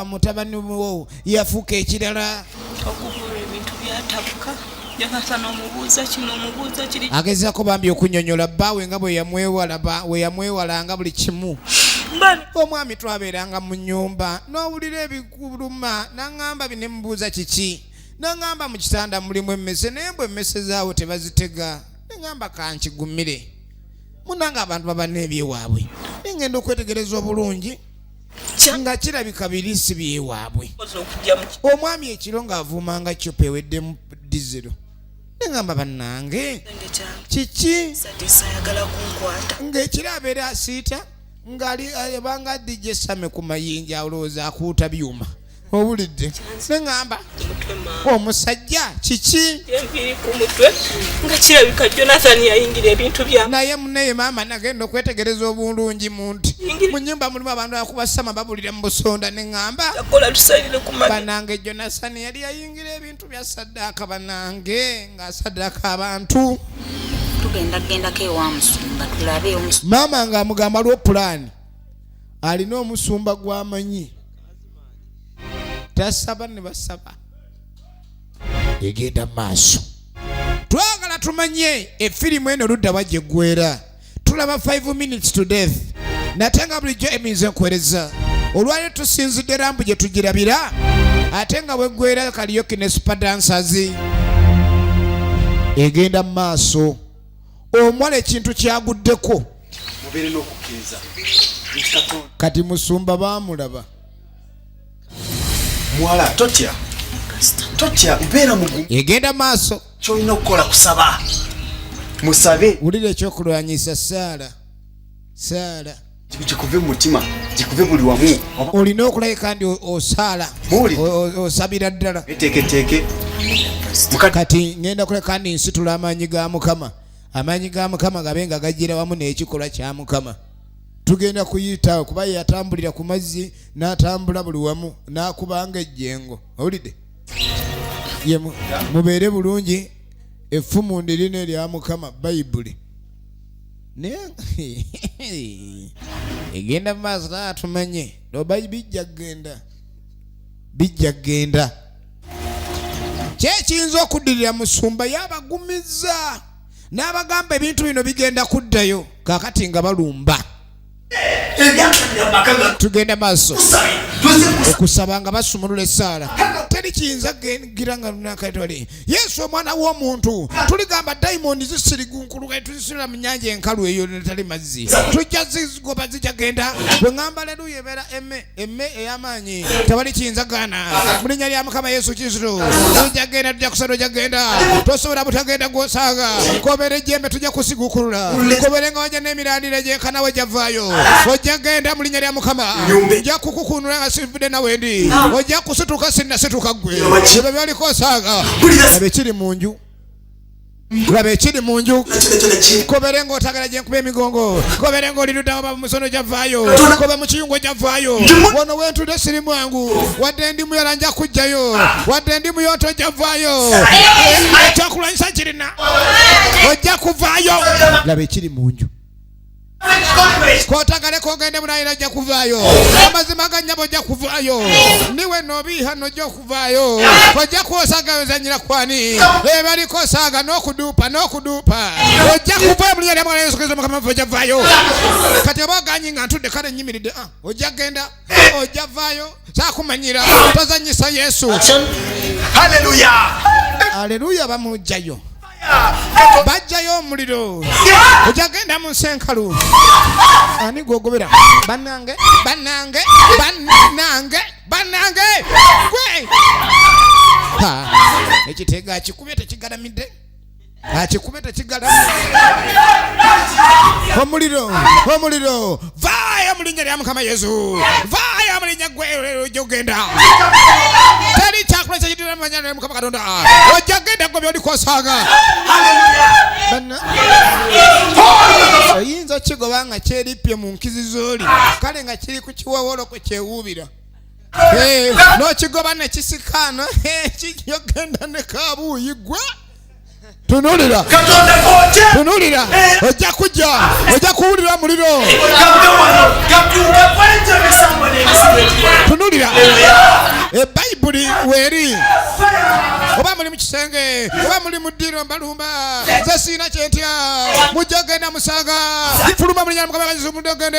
mutabani wo yafuuka ekirala. Okuvula ebintu byatabuka. Jonathan omubuuza kino, omubuuza kiri. Agezaako bambi okunyonyola bbaawe nga bwe yamwewala we yamwewalanga buli kimu. Omwami twabeeranga mu nnyumba n'owulira ebikuluma, n'aŋŋamba bine mubuuza kiki, n'aŋŋamba mu kitanda mulimu emmese, naye mbwe emmese zaawo tebazitega. Neŋŋamba kankigumire, munange abantu baba n'ebyewaabwe. Nengenda okwetegereza obulungi nga kirabika biri si byewaabwe. Omwami ekiro ng'avuumanga cupa eweddemu dizero. Neŋŋamba bannange kiki ng'ekiro abeera asiita ng'ali abanga DJ Same ku mayinja, olowooza akuuta byuma. Owulidde? Neŋŋamba omusajja kiki? Enviiri ku mutwe nga kirabika Jonathan yayingira ebintu bya naye muneye maama nagenda okwetegereza obulungi muntu mu nnyumba mulimu abantu akubasama babulira mu busonda. Neŋŋamba banange Jonathan yali yayingira ebintu bya saddaaka, banange ng'asaddaaka abantu. Tugenda gendako ewa musumba tulabe. Maama ng'amugamba lwo pulaani alina omusumba gw'amanyi tasaba ne basaba egenda maaso. Twagala tumanye efirimu eno ludda wa gyeggwera. Tulaba 5 minutes to death, nate nga bulijjo eminze nkuweereza. Olwaliro tusinzidde Rambu gye tugirabira, ate nga bweggwera karaoke ne super dancers egenda mu maaso. Omuwala ekintu kyaguddeko. Mubeere n'okukkiriza nti Katonda. Kati musumba baamulaba. Muwala, totya, totya, mbeera mugumu. Egenda maaso. Kyolina okukola kusaba, musabe. Wulira, ekyokulwanyisa saala, saala. Kikuve mu mutima, kikuve buli wamu. Olina okulabika ndi osaala, osabira ddala. Eteeketeeke. Kati ngenda kuleka ndi nsitula amaanyi ga Mukama, amaanyi ga Mukama gabe nga gajjira wamu n'ekikolwa kya Mukama. Tugenda kuyita kuba ye yatambulira ku mazzi n'atambula buli wamu n'akubanga ejjengo. Owulidde? Ye mubeere bulungi. Effumu ndirina erya Mukama, Bayibuli, naye egenda mu maaso. Taa tumanye oba bijja kugenda, bijja kugenda. Kyekiyinza okuddirira musumba yabagumiza n'abagamba ebintu bino bigenda kuddayo. Kaakati nga balumba, tugenda maaso okusaba nga basumulula essaala. Teri kiyinza gira nga lunakatwali Yesu omwana w'omuntu. Tuligamba dayimondi zisirigunkuluka, tuzisula mu nyanja enkalu eyo netali mazzi, tujja zigoba, zijja genda. Bwe ŋŋamba leluya ebeera emme emme ey'amaanyi, tewali kiyinza gaana. Mu linnya lya Mukama Yesu Kristo tujja genda, tujja kusala, ojja genda, tosobola butagenda. Gwosaaga kobeera ejjembe, tujja kusigukulula, kobeere nga wajja n'emirandira gyenkana we javaayo, ojja genda mu linnya lya Mukama. Nja kukukunula nga sivudde nawe ndi, ojja kusituka sinnasituka ggwe. Ebyo byoliko osaaga. Laba ekiri mu nju, laba ekiri mu nju. Kobere ng'otagala gye nkuba emigongo, kobere ng'oli luddawo ba musono gyavaayo, kobe mu kiyungu gyavaayo. Wano wentudde siri mwangu, wadde ndi muyala nja kujjayo, wadde ndi muyonto gyavaayo. Ekyokulwanyisa kirina, ojja kuvaayo. Laba ekiri mu nju. Kotagale kogende munayira, ojja kuvaayo. Amazima ga nnyabo, ojja kuvaayo. Niwe nobiiha nojja okuvaayo, ojja kwosaga ozanyira kwani ebaliko osaaga n'okuduupa n'okuduupa, ojja kuvaayo mu linnya lya Mwana Yesu Kristo Mukama waffe, ojja vaayo. Kati oba oganyi nga ntudde, kale nnyimiridde. Ah, ojja genda, ojja vaayo, saakumanyira, tozanyisa Yesu. Haleluya. Aleluya. Bamugjayo, bajjayo omuliro, ojja genda mu nsi enkalu. Ani gwogobera? Bannange, bannange, bannange, bannange, gwe Ha, ekiteega akikubye tekigalamidde, akikubye tekigalamidde. Omuliro, omuliro, vaayo mu linnya lya Mukama Yesu, vaayo mu linnya. Gwe ojja ogenda, teri kyakulwa kyekidira mu mannya lya Mukama Katonda. Ojja genda gwe byolikosanga. Banna oyinza okigoba nga kyerippye mu nkizi z'oli, kale nga kiri ku kiwowolo kwe kyewuubira. N'okigoba nekisikaano kijja ogenda ne kabuuyi. Gwe tunulira, tunulira, ojja kujja, ojja kuwulira omuliro. Tunulira, ebayibuli weeri oba muli mu kisenge. Oba muli mu ddiiro mbalumba. Nze siina kyentya. Mujja genda musanga. Fuluma mu linnya lya Mukama Yesu mudde ogende.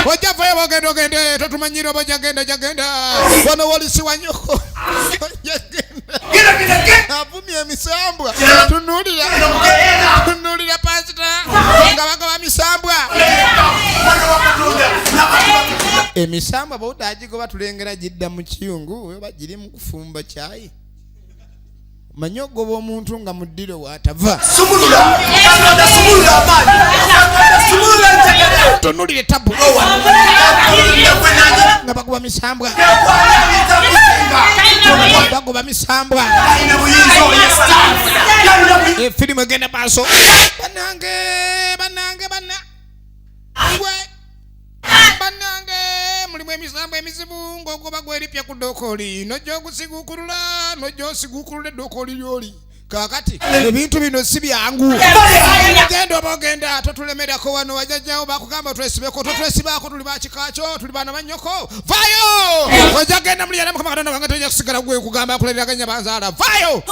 Ojja vayo ogende ogende. Totumanyira oba ojja genda ojja genda. Wano woli si wa nnyoko. Ojja genda. Avumye emisambwa. Tunuulira. Tunuulira pasita nga bagoba misambwa. Emisambwa bw'odda agigoba tulengera gidda mu kiyungu oba giri mu kufumba kyayi. Manyi ogoba omuntu nga mu ddiro w'atava. Sumulula. Katonda sumulula amaanyi. Katonda sumulula enjegere. Tunuulira ettabu. Nga bagoba misambwa. Bagoba misambwa. Efirimu egenda maaso. Banange, banange, banna. Gwe. Banange, mulimu emisambo emizibu ng'ogoba gweripya ku ddokooli. N'ojja okusiguukulula, n'ojja osiguukulula eddokooli ly'oli. Kaakati ebintu bino si byangu. Genda oba ogenda totulemerako wano, wajjajjawo bakugamba twesibeko, totwesibaako, tuli ba kika kyo, tuli baana ba nnyoko. Vaayo! Ojja genda muli yala Mukama Katonda wange, tojja kusigala gwe kugamba akulereraganya banzaala. Vaayo!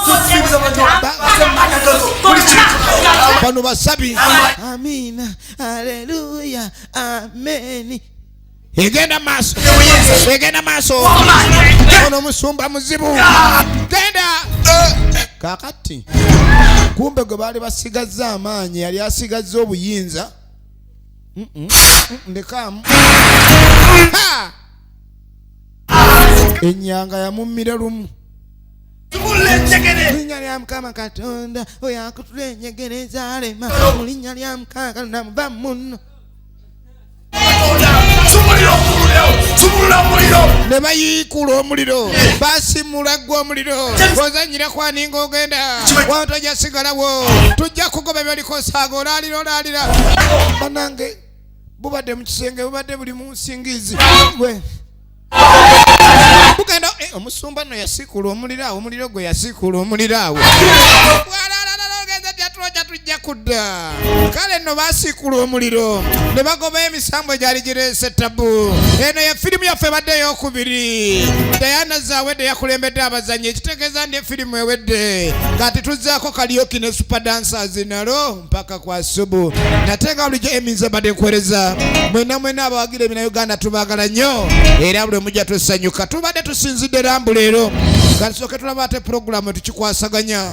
Bano basabi. Amiina, aleluya, ameni. Egenda maaso, egenda maaso. Ono musumba muzibu. Genda. Kaakati kumbe gwe baali basigazza amaanyi, yali asigazza obuyinza. Ndekaamu. Ha! Ennyanga yamummira lumu. Mu linnya lya Mukama Katonda oyo akutula enjegere zaalema. Mu linnya lya Mukama Katonda muva muno. Ne bayiikula omuliro, basimula ggwe omuliro. Ozannyira kwaninga ogenda wano, tojja sigalawo, tujja kugoba byoliko osaaga olaalira olaalira. Banange bubadde mu kisenge, bubadde buli mu nsingizi. Gwe bugenda, omusumba nno yasiikula omuliro awo, omuliro gwe yasiikula omuliro awo. Tujja kudda. Kale nno baasiikula omuliro ne bagobayo emisambo egyali gireese tabu. Eno ye firimu yaffe ebadde ey'okubiri. Diana Zawedde yakulembedde abazannyi, ekitegeeza ndi efirimu ewedde. Kati tuzzaako karaoke ne super dancers nalo mpaka kwa subu. Nate nga bulijjo Eminze mbadde nkuweereza. Mwenna mwenna abawagira ebina Uganda tubaagala nnyo era buli mujja tusanyuka. Tubadde tusinzidde Lambu leero. Kati tusooke tulaba ate pulogulaamu tukikwasaganya.